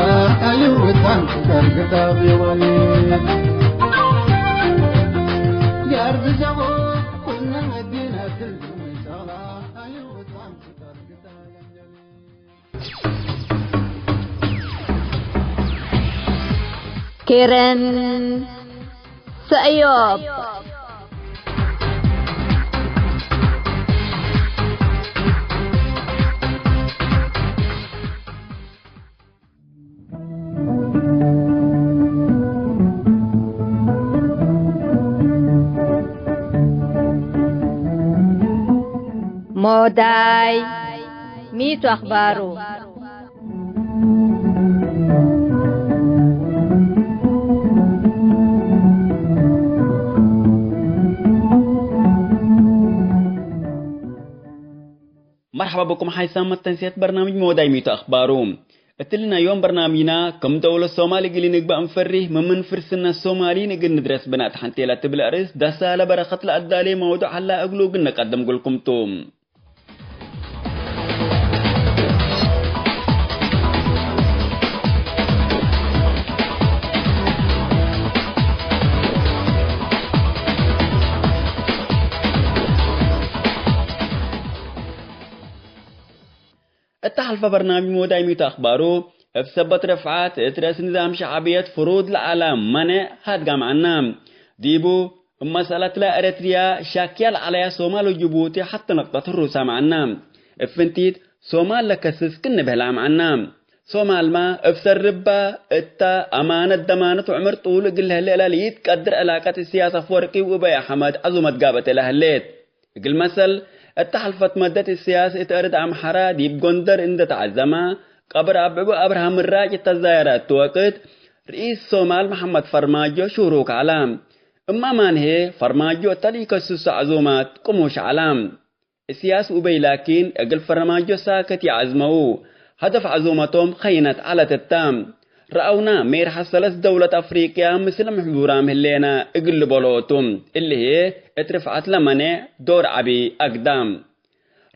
አይወጣን ከርግታ ቢወኒ ያርድ ጀጎ ኩነ መዲና ትልግም ሻላ አይወጣን ከርግታ ኬረን ሰእዮብ። ሞዳይ ሚቱ አኽባሩ። መርሐባ ብኩም ሓይሳም መተንስየት በርናምጅ ሞዳይ ሚቱ አኽባሩ። እትሊ ናይ ዮም በርናምጅና፣ ክም ደውለት ሶማል እግል ኢንግባእ እንፈሪህ፣ ምምን ፍርስነት ሶማልይን እግል ንድረስ ብናት ሐንቴ ለትብል አርእስ፣ ደሳለ በረከት ለአዳሌ መውዱዕ ሀላ እግሉ እግል ነቀድም እግልኩም ቱ። እተ ሐልፈ በርናምጅ ሞዳይ ሚቱ አኽባሩ፣ እብ ሰበት ርፍዓት እት ረእስ ንዛም ሸዕብየት ፍሩድ ለዐለ መኔዕ ሃድጋ መዐና። ዲቡ፣ እብ መሰለትለ ኤረትርያ ሻክያ ለዐለያ ሶማል ወጅቡቲ ሐቴ ነቅጠት ህሩሳ መዐና። እብ ፍንቲት ሶማል ለከስስ ክእነ ብህላ መዐና። ሶማልመ እብ ሰርባ እተ አማነት ደማነት ወዕምር ጡል እግል ለህሌ እለ ለኢትቀድር ዕላቀት እስያስ አፍወርቂ ወእበይ አሕመድ ዐዙመት ጋብአት እለ ህሌት። እግል መሰል፣ እተ ሐልፈት መደት እስያስ እት አርድ አምሐራ ዲብ ጎንደር እንደ ተዐዘመ፣ ቀብር አብዕቡ አብርሃም ምራጭ እተ ዛየረ እቱ ወቅት፣ ርኢስ ሶማል መሐመድ ፈርማጆ ሹሩክ ዐለ። እማማን ህዬ፣ ፈርማጆ እተ ለኢከስሱ ዐዙማት ቅሙሽ ዐለ። እስያስ ኡበይ ላኪን፣ እግል ፈርማጆ ሳክት ይዐዝመዉ። ሀደፍ ዐዙመቶም ኸይነት ዐለት እተ። ረአውና፣ ሜርሐ ሰለስ ደውለት አፍሪቅያ ምስል ምሕዙራም ህሌነ እግል ልበሎ ቱ። እሊ ህዬ እት ርፍዐት ለመኔዕ ዶር ዐቢ አግዳም።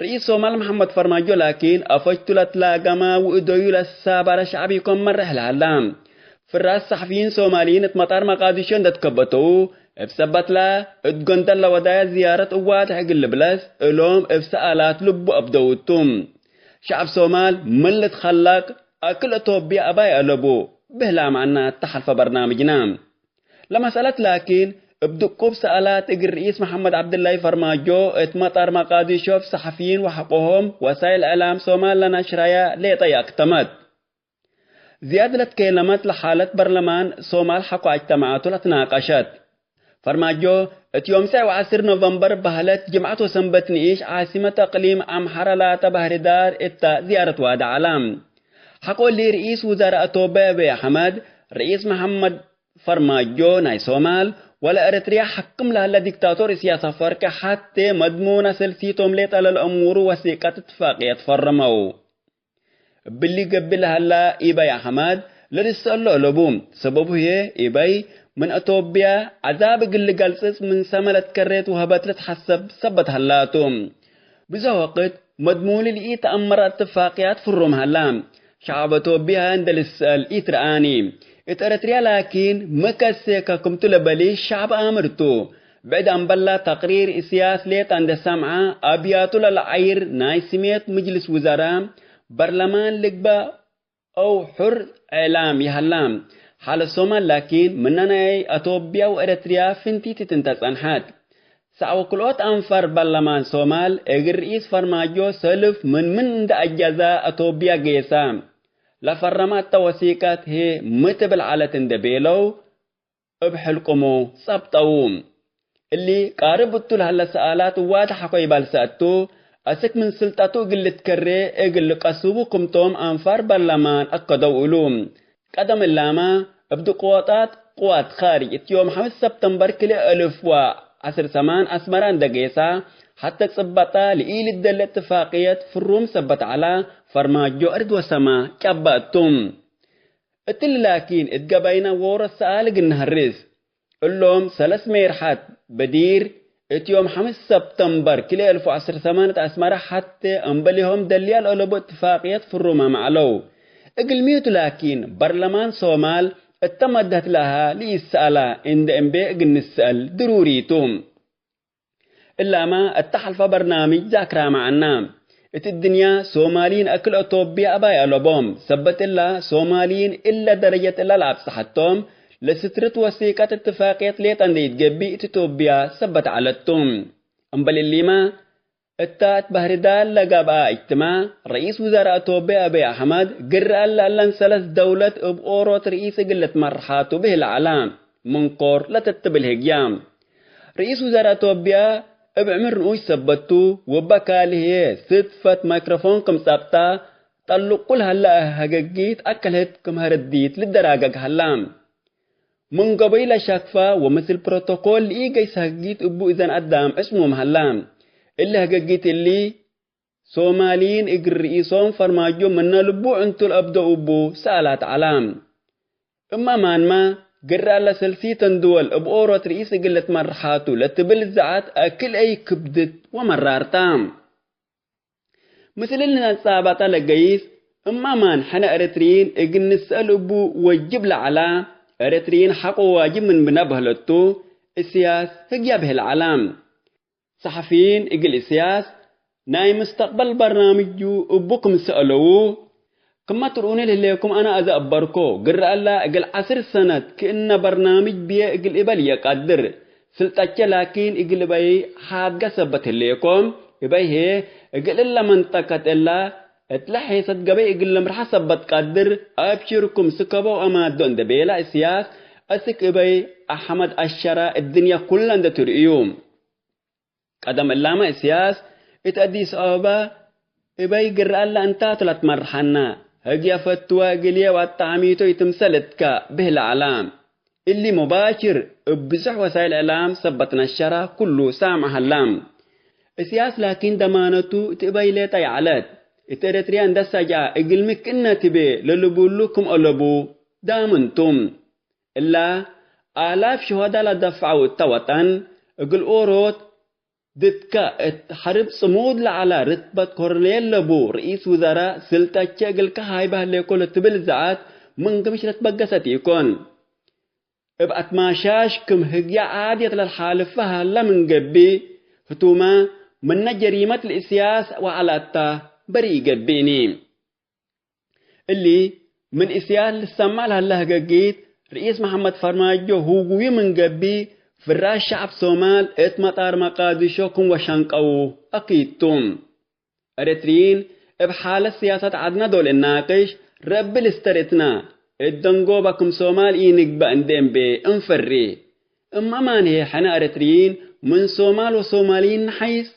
ርኢስ ሶማል መሐመድ ፈርማጆ ላኪን፣ አፈጅቱ ለትላገመ ወእደዩ ለሳበረ ሸዕብ ኢኮን መርሕ ለሀላ። ፍራስ ሰሕፊይን ሶማልይን እት መጣር መቃዲሾ እንደ ትከበተው፣ እብ ሰበትለ እት ጎንደር ለወዳየ ዝያረት እዋድሕ እግል ልብለስ፣ እሎም እብ ሰኣላት ልቡ አብደው ቱ። ሸዐብ ሶማል ምን ልትከለቅ፣ አክል እቶብየ አባይ አለቡ፣ ብህላ መዐና እተ ሐልፈ በርናምጅና። ለመስአለት ላኪን፣ እብ ድቁብ ሰኣላት እግል ርኢስ መሐመድ ዐብድላይ ፈርማጆ እት መጣር መቃዲሾ እብ ሰሐፊይን ወሐቆሆም ወሳይል እዕላም ሶማል ለነሽራያ ሌጠ ይአክተመት። ዝያድ ለትኬለመት ለሓለት በርለማን ሶማል ሐቆ አጅተማዐቱ ለትናቀሸት። ፈርማጆ፣ እት ዮም ሰዕ ወዐስር ኖቨምበር በህለት ጅምዐት ወሰንበት ንኢሽ ዓሲመት አቅሊም አምሐረ ላተ ባህርዳር እተ ዝያረት ዋደ ዐለ። ሐቆ እሊ ርኢስ ውዛራእ ቶብየ አብይ አሕመድ፣ ርኢስ መሐመድ ፈርማጆ ናይ ሶማል ወለኤረትርያ ሐክም ለሀለ ዲክታቶር እስያስ አፈወርቂ ሐቴ መድሙን አሰልሲቶም ሌጠ ለልአሙሩ ወሲቀት እትፋቅየት ፈረመው። እብሊ ገብእ ለሀላ ኢበይ አሕመድ ለልትሰአሎ አለቡ። ሰበቡ ህዬ ኢበይ ምን አቶብያ ዐዛብ እግል ልገልጽጽ ምን ሰመ ለትከሬት ወሀበት ልትሐሰብ ሰበት ሀላቱ። ብዘ ወቅት መድሙኒ ለኢተአመረ እትፋቅያት ፍሩም ሀላ። ሸዐብ አቶብያ እንደ ልትሰአል ኢትረአኒ። እት ኤረትርያ ላኪን መከሴከ ክምቱ ለበሊ ሸዐብ አምር ቱ። ብዕድ አምበላ ተቅሪር እስያስ ሌጠ እንደ ሰምዐ አብያቱ ለለዐይር ናይ ስሜት ምጅልስ ውዘራ በርለማን ልግበእ አው ሑር እዕላም ይሀላ። ሓለት ሶማል ላኪን፣ ምነ ናይ አቶብያ ወኤረትርያ ፍንቲት እት እንተ ጸንሐት። ሰዕ ወክልኦት አንፋር በርለማን ሶማል፣ እግል ርኢስ ፈርማጆ ሰልፍ ምን ምን እንደ አጀዛ አቶብያ ጌሰ። ለፈረመ እተ ወሲቀት ህዬ ሚ ትብል ዐለት እንደ ቤለው፣ እብ ሕልቁሙ ጸብጠዉ። እሊ ቃርብ እቱ ለሀለ ሰኣላት ዋድሐ ኮይባል ሰእቱ፣ አስክ ምን ስልጠቱ እግል ልትከሬ እግል ልቀስቡ ክምቶም አንፋር በርለማን አከደው እሉ። ቀደም እላመ፣ እብ ድቆጣት ቅዋት ካርጅ እት ዮም ሐምስ ሰብተምበር ክልኤ እልፍ ወዐስር ሰማን አስመራ እንደ ጌሳ፣ ሐተ ጽበጣ ለኢልደለ እትፋቅየት ፍሩም ሰበት ዐላ፣ ፈርማጆ እርድ ወሰማ ጨበ እቱ። እትሊ ላኪን እት ገበይነ ዎሮ ሰኣል እግል ነሀርስ። እሎም ሰለስ ሜርሐት በዲር እት ዮም ሐምስ ሰብተምበር ክልኤ እልፍ ወዐስር ሰማንት አስመረ ሐቴ እምበሌሆም ደልያ ለአለቡ እትፋቅየት ፍሩማም ዐለው። እግልሚቱ ላኪን በርለማን ሶማል እተ መደት ለሀ ለኢሰአላ እንዴ እምቤ እግል ንሰአል ድሩሪ ቱ። እላመ እተ ሐልፈ በርናምጅ ዛክራመ ዐና። እት እድንያ ሶማልይን አክል አቶብየ አባይ አለቦም። ሰበት እላ ሶማልይን እለ ደረጀት እለ ለአብጽሐቶም ለስትርት ወሲቀት እትፋቅየት ሌጠ እንዴ ኢትገብእ እት አቶብየ ሰበት ዐለት ቱ። እምበል እሊመ እተ እት ባህርዳር ለገብአ እጅትማዕ፣ ረኢስ ውዘራእ ቶቤ አብይ አሕመድ ግረ እለ እለን ሰለስ ደውለት እብ ኦሮት ርኢስ እግል ልትመርሓ ቱ ብህለ ዐለ። ምንኮር ለትትብል ህግየ። ረኢስ ውዘራእ ቶብየ እብ ዕምር ንኡሽ ሰበት ቱ፣ ወበካልህዬ ስድፈት ማይክሮፎን ክም ጸብጠ፣ ጠልቁ ለሀለ ህገጊት አከልህት ክም ሀረዲት ልደራገግ ሀለ። ምን ገበይ ለሸክፈ ወምስል ፕሮቶኮል ለኢገይስ ህግጊት እቡ እዘን አዳም ዕጽሙም ሀላ። እሊ ህግጊት እሊ፣ ሶማልይን እግል ርኢሶም ፈርማጆ ምነ ልቡ ዕንቱ ለአብደው እቡ ሰአላት ዐላ። እመ ማንመ፣ ግረ ለሰልሲተን ድወል እብ ኦሮት ርኢስ እግል ልትመርሓቱ ለትብል ዘዐት አክል አይ ክብድት ወመራርታ። ምስል እሊ ነጻባጣ ለገይስ፣ እመ ማን ሕነ ኤረትርይን እግል ንሰአል እቡ ወጅብ ለዐላ፣ ኤረትርይን ሐቆ ዋጅብ ምን ብነ በህለቱ፣ እስያስ ህግየ ብህል ዐላ። ሰሐፊይን እግል እስያስ ናይ ምስተቅበል በርናምጁ እቡ ክም ሰአለው፣ ክመ ትርኡኒ ለህሌኩም አነ አዘ አበርኮ፣ ግረ እለ እግል ዐስር ሰነት ክእነ በርናምጅ ብዬ እግል እበል ኢቀድር። ስልጠቼ ላኪን እግል እበይ ሓድገ ሰበት ህሌኮም፣ እበይ ህዬ እግል እለ መንጠቀት እለ እትለ ሔሰት ገበይ እግል ልምርሐ ሰበት ቀድር። አብሽርኩም ስከበው አማዶ እንዴ ቤለ እስያስ፣ አስክ እበይ አሕመድ አሸረ እድንየ ኩለ እንዴ ትርእዩ። ቀደም እላመ እስያስ እት አዲስ አበባ እበይ ግረ እለ እንታቱ ለትመርሐነ፣ ህግየ ፈትወ እግልዬ ወአጣዕሚቶ ኢትምሰል እትከ ብህለ ዐላ። እሊ ሙባሽር እብ ብዞሕ ወሳይል እዕላም ሰበት ነሸረ፣ ኩሉ ሳምዕ ሀላ። እስያስ ላኪን ደማነቱ እት እበይ ሌጠ ይዐለት። እት ኤረትርያ እንዴ ሰጅአ እግልሚ ክእነ ትቤ ለልቡሉ ክም አለቡ ዳምን ቱ። እላ አላፍ ሸሆዳ ለደፍዐው እተ ወጠን፣ እግል ኦሮት ድትከ እት ሐርብ ጽሙድ ለዐለ ርትበት ኮርኔል ለቡ ርኢስ ውዘራእ ስልጠቼ እግልከ ሃይበ ህሌኮ ለትብል ዘዐት ምን ግምሽ ለትበገሰት ኢኮን። እብ አትማሻሽ ክም ህግየ ዓድየት ለልሓልፈ ሀለ ምን ገብእ፣ ህቱመ ምነ ጀሪመት ለእስያስ ወዐላታ በርእ ገብእኒ። እሊ ምን እስያስ ልሰማዕ ለሀለ ህገጊት፣ ርኢስ መሐመድ ፈርማጆ ሁጉዩ ምን ገብእ፣ ፍራሽ ሸዐብ ሶማል እት መጣር መቃዲሾ ክም ወሸንቀዉ አኪድ ቱ። ኤረትርይን እብ ሓለት ስያሰት ዐድነ ዶል እናቅሽ፣ ረቢ ልስተር እትና፣ እት ደንጎበ ክም ሶማል ኢንግበእ እንዴ እምቤ እንፈሪ። እመ ማን ህዬ ሕነ ኤረትርይን ምን ሶማል ወሶማልይን ነሐይስ?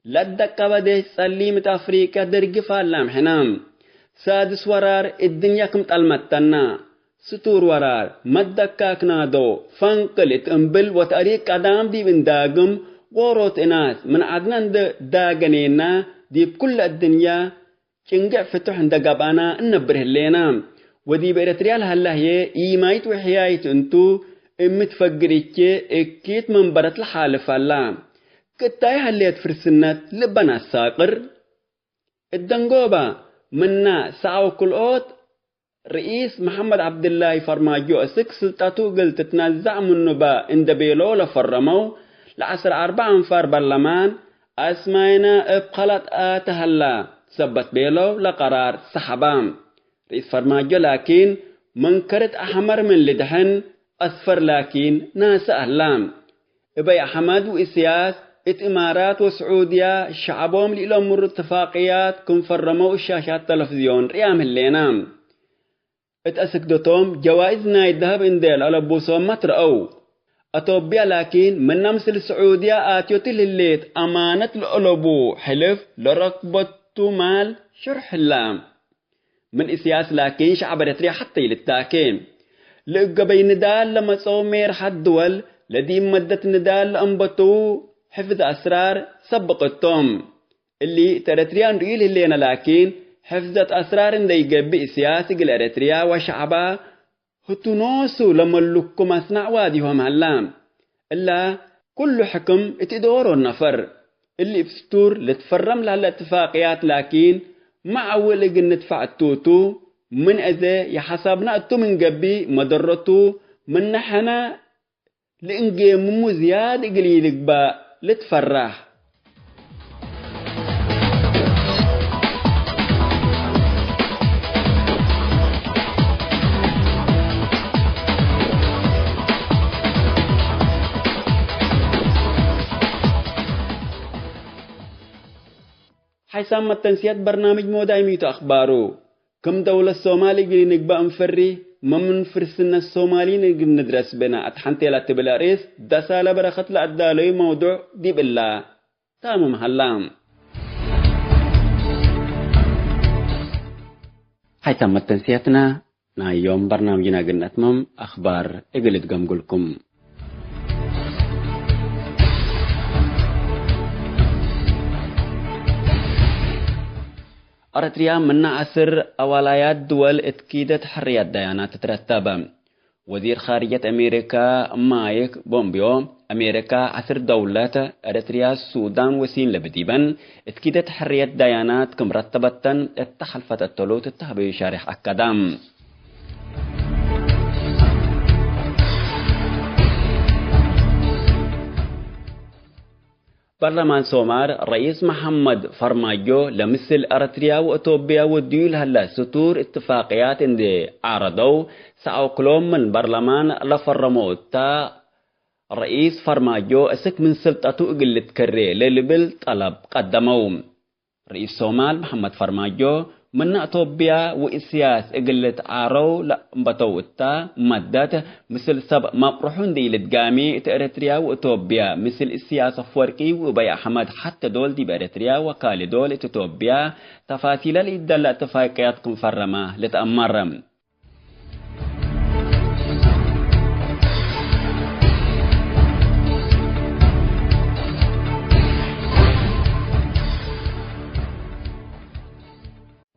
ለደቀበ ዴሽ ጸሊም እት አፍሪቅያ ደርጊ ፋላም ሕነ። ሳድስ ወራር እድንያ ክም ጠልመተና። ስቱር ወራር፣ መደካክ ናዶ፣ ፈንቅል እት እምብል ወተእሪክ ቀዳም ዲብ እንዳግም፣ ዎሮት እናስ ምን ዐድነ እንደ ዳገኔና፣ ዲብ ኩለ እድንያ ጭንግዕ ፍቱሕ እንደ ገብአና እነብር ህሌና። ወዲብ ኤረትርያ ለሀለ ህዬ ኢማይት ወሕያይት እንቱ፣ እም ትፈግር እቼ እኪት መንበረት ለሓልፍ ሀላ። ክእታይ ሀሌት ፍርስነት ልበን አሳቅር። እት ደንጎባ ምና ሰአው ክልኦት ርኢስ መሐመድ ዐብድላይ ፈርማጆ እስክ ስልጠቱ እግል ትትነዘዕ ምኑ በ እንደ ቤለው ለፈረመው ለዐስር አርበዕ አንፋር በርለማን፣ አስማይነ እብ ከለጥ አተ ሀላ ሰበት ቤለው ለቀራር ሰሐባ። ርኢስ ፈርማጆ ላኪን፣ ምን ከርት አሕመር ምን ልድሐን፣ አስፈር ላኪን ናሰ ሀላ። እበይ አሕመድ ወእስያስ እት እማራት ወስዑድያ ሸዐቦም ለኢለአምሩ እትፋቅያት ክም ፈረመው እሻሻት ተለፍዝዮን ርያም ህሌና። እት አስክደቶም ጀዋይዝ ናይ ደሀብ እንዴ ለአለቡሶም መትረአው። አቶብያ ላኪን ምነ ምስል ስዑድያ አትዮት ለህሌት አማነት ለአለቡ ሕልፍ ለረክበቱ ማል ሽርሕ ህላ። ምን እስያስ ላኪን ሸዐብ ኤረትርያ ሐቴ ኢልታኬ። ለእገበይ ንዳል ለመጽአው ሜርሐት ድወል ለዲብ መደት ንዳል ለአንበተው ሕፍዝ አስራር ሰብቅ እቶም። እሊ እት ኤረትርያ እንርእዩ ለህሌነ ላኪን፣ ሕፍዘት አስራር እንዴ ኢገብእ እስያስ እግል ኤረትርያ ወሸዐባ ህቱ ኖሱ ለመሉኩም አስናዕ ዋዲሆም ሀላ። እላ ኩሉ ሕክም እት እዶሮ ነፈር። እሊ እብ ስቱር ልትፈረም ለሀለ እትፋቅያት ላኪን፣ መዓውል እግል ንድፋዕ እቱ ቱ፣ ምን አዜ የሐሳብና እቱ ምን ገብእ መደረቱ፣ ምነ ሕነ ለእንጌምሙ ዝያድ እግል ኢልግባእ ልትፈራህ። ሓይሳም መተንስያት በርናምጅ ሞዳይሚቱ አክባሩ። ክም ደውለት ሶማል እግል ኢንግባእ እንፈሪ፣ መምን ፍርስነት ሶማሊን እግል ንድረስ ብነ አትሐንቴ ለትብል አርእስ ደሳለ በረከት ለአዳለዩ መውዱዕ ዲብ እላ ታምም ሀላ። ሓይሳም መተንስያትና ናይ ዮም በርናምጅና እግል ነትመም አክባር እግል እትገምጉልኩም። ኤረትርያ ምነ ዐስር አዋላያት ድወል እት ኪደት ሕርያት ዳያናት ትትረተብ። ወዚር ኻርጀት አሜሪካ ማይክ ቦምቢዮ፣ አሜሪካ ዐስር ደውለት፣ ኤረትርያ፣ ሱዳን ወሲን ለብዲበን፣ እት ኪደት ሕርየት ዳያናት ክም ረተበተን እተ ሐልፈት እተሉ ትተህበዩ ሻሬሕ አከደ። ፓርላማን ሶማል ረኢስ መሐመድ ፈርማጆ ለምስል ኤረትርያ ወእቶብያ ወድዩ ለሀለ ስቱር እትፋቅያት እንዴ ዓረደው፣ ሰአው ክሎም ምን ፓርላማን ለፈረመው እተ፣ ረኢስ ፈርማጆ እስክ ምን ስልጠቱ እግል ልትከሬ ለልብል ጠለብ ቀደመው። ረኢስ ሶማል መሐመድ ፈርማጆ፣ ምነ አቶብያ ወእስያስ እግል ልትዓረው ለአንበተው እተ መደት፣ ምስል ሰብ መቅርሑ እንዴ ኢልትጋሜ፣ እት ኤረትርያ ወእቶብያ፣ ምስል እስያስ አፍወርቂ ወእበይ አሕመድ፣ ሐተ ዶል ዲብ ኤረትርያ ወካሊ ዶል እት እቶብያ፣ ተፋሲለ ለኢደለ እትፋቅያት ክም ፈረመ ልትአመር።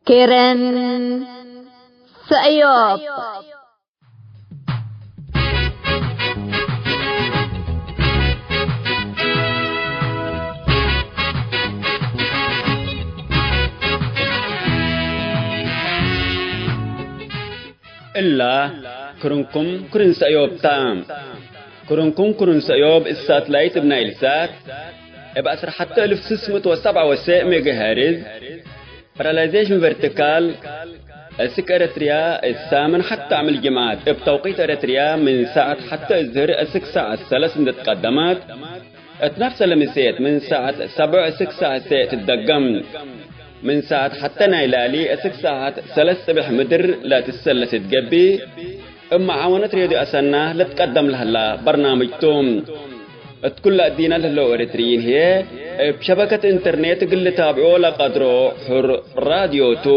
ኬረን ሰእዮብ። እላ ክርንኩም ክርን ሰእዮብ ታ። ክርንኩም ክርን ሰእዮብ እት ሳትላይት እብ ናይል ሳት እብ ዐስር ሐተ እልፍ ስስ ምእት ወሰብዓ ወሰዕ ሜጋሄርዝ፣ ፓራላይዜሽን ቨርቲካል፣ እስክ ኤረትርያ እት ሳምን ሐተ አምዕል ጅምዓት እብ ተውቂት ኤረትርያ ምን ሳዐት ሐተ እዝህር እስክ ሳዐት ሰለስ እንዴ ትቀደመት፣ እት ነፍሰ ለምሴት ምን ሳዐት ሰብዕ እስክ ሳዐት ሴዕ ትትደገም። ምን ሳዐት ሐተ ናይ ላሊ እስክ ሳዐት ሰለስ ጽብሕ ምድር ለትሰለስ እት ገብእ፣ እብ መዓወነት ሬድዮ አሰና ልትቀደም ለህላ በርናምጅ ቱ። እት ኩለ እዲነ ለህለው ኤረትርዪን ህዬ፣ እብ ሸበከት ኢንተርኔት እግል ልታብዖ ለቀድሮ ሑር ራድዮ ቱ።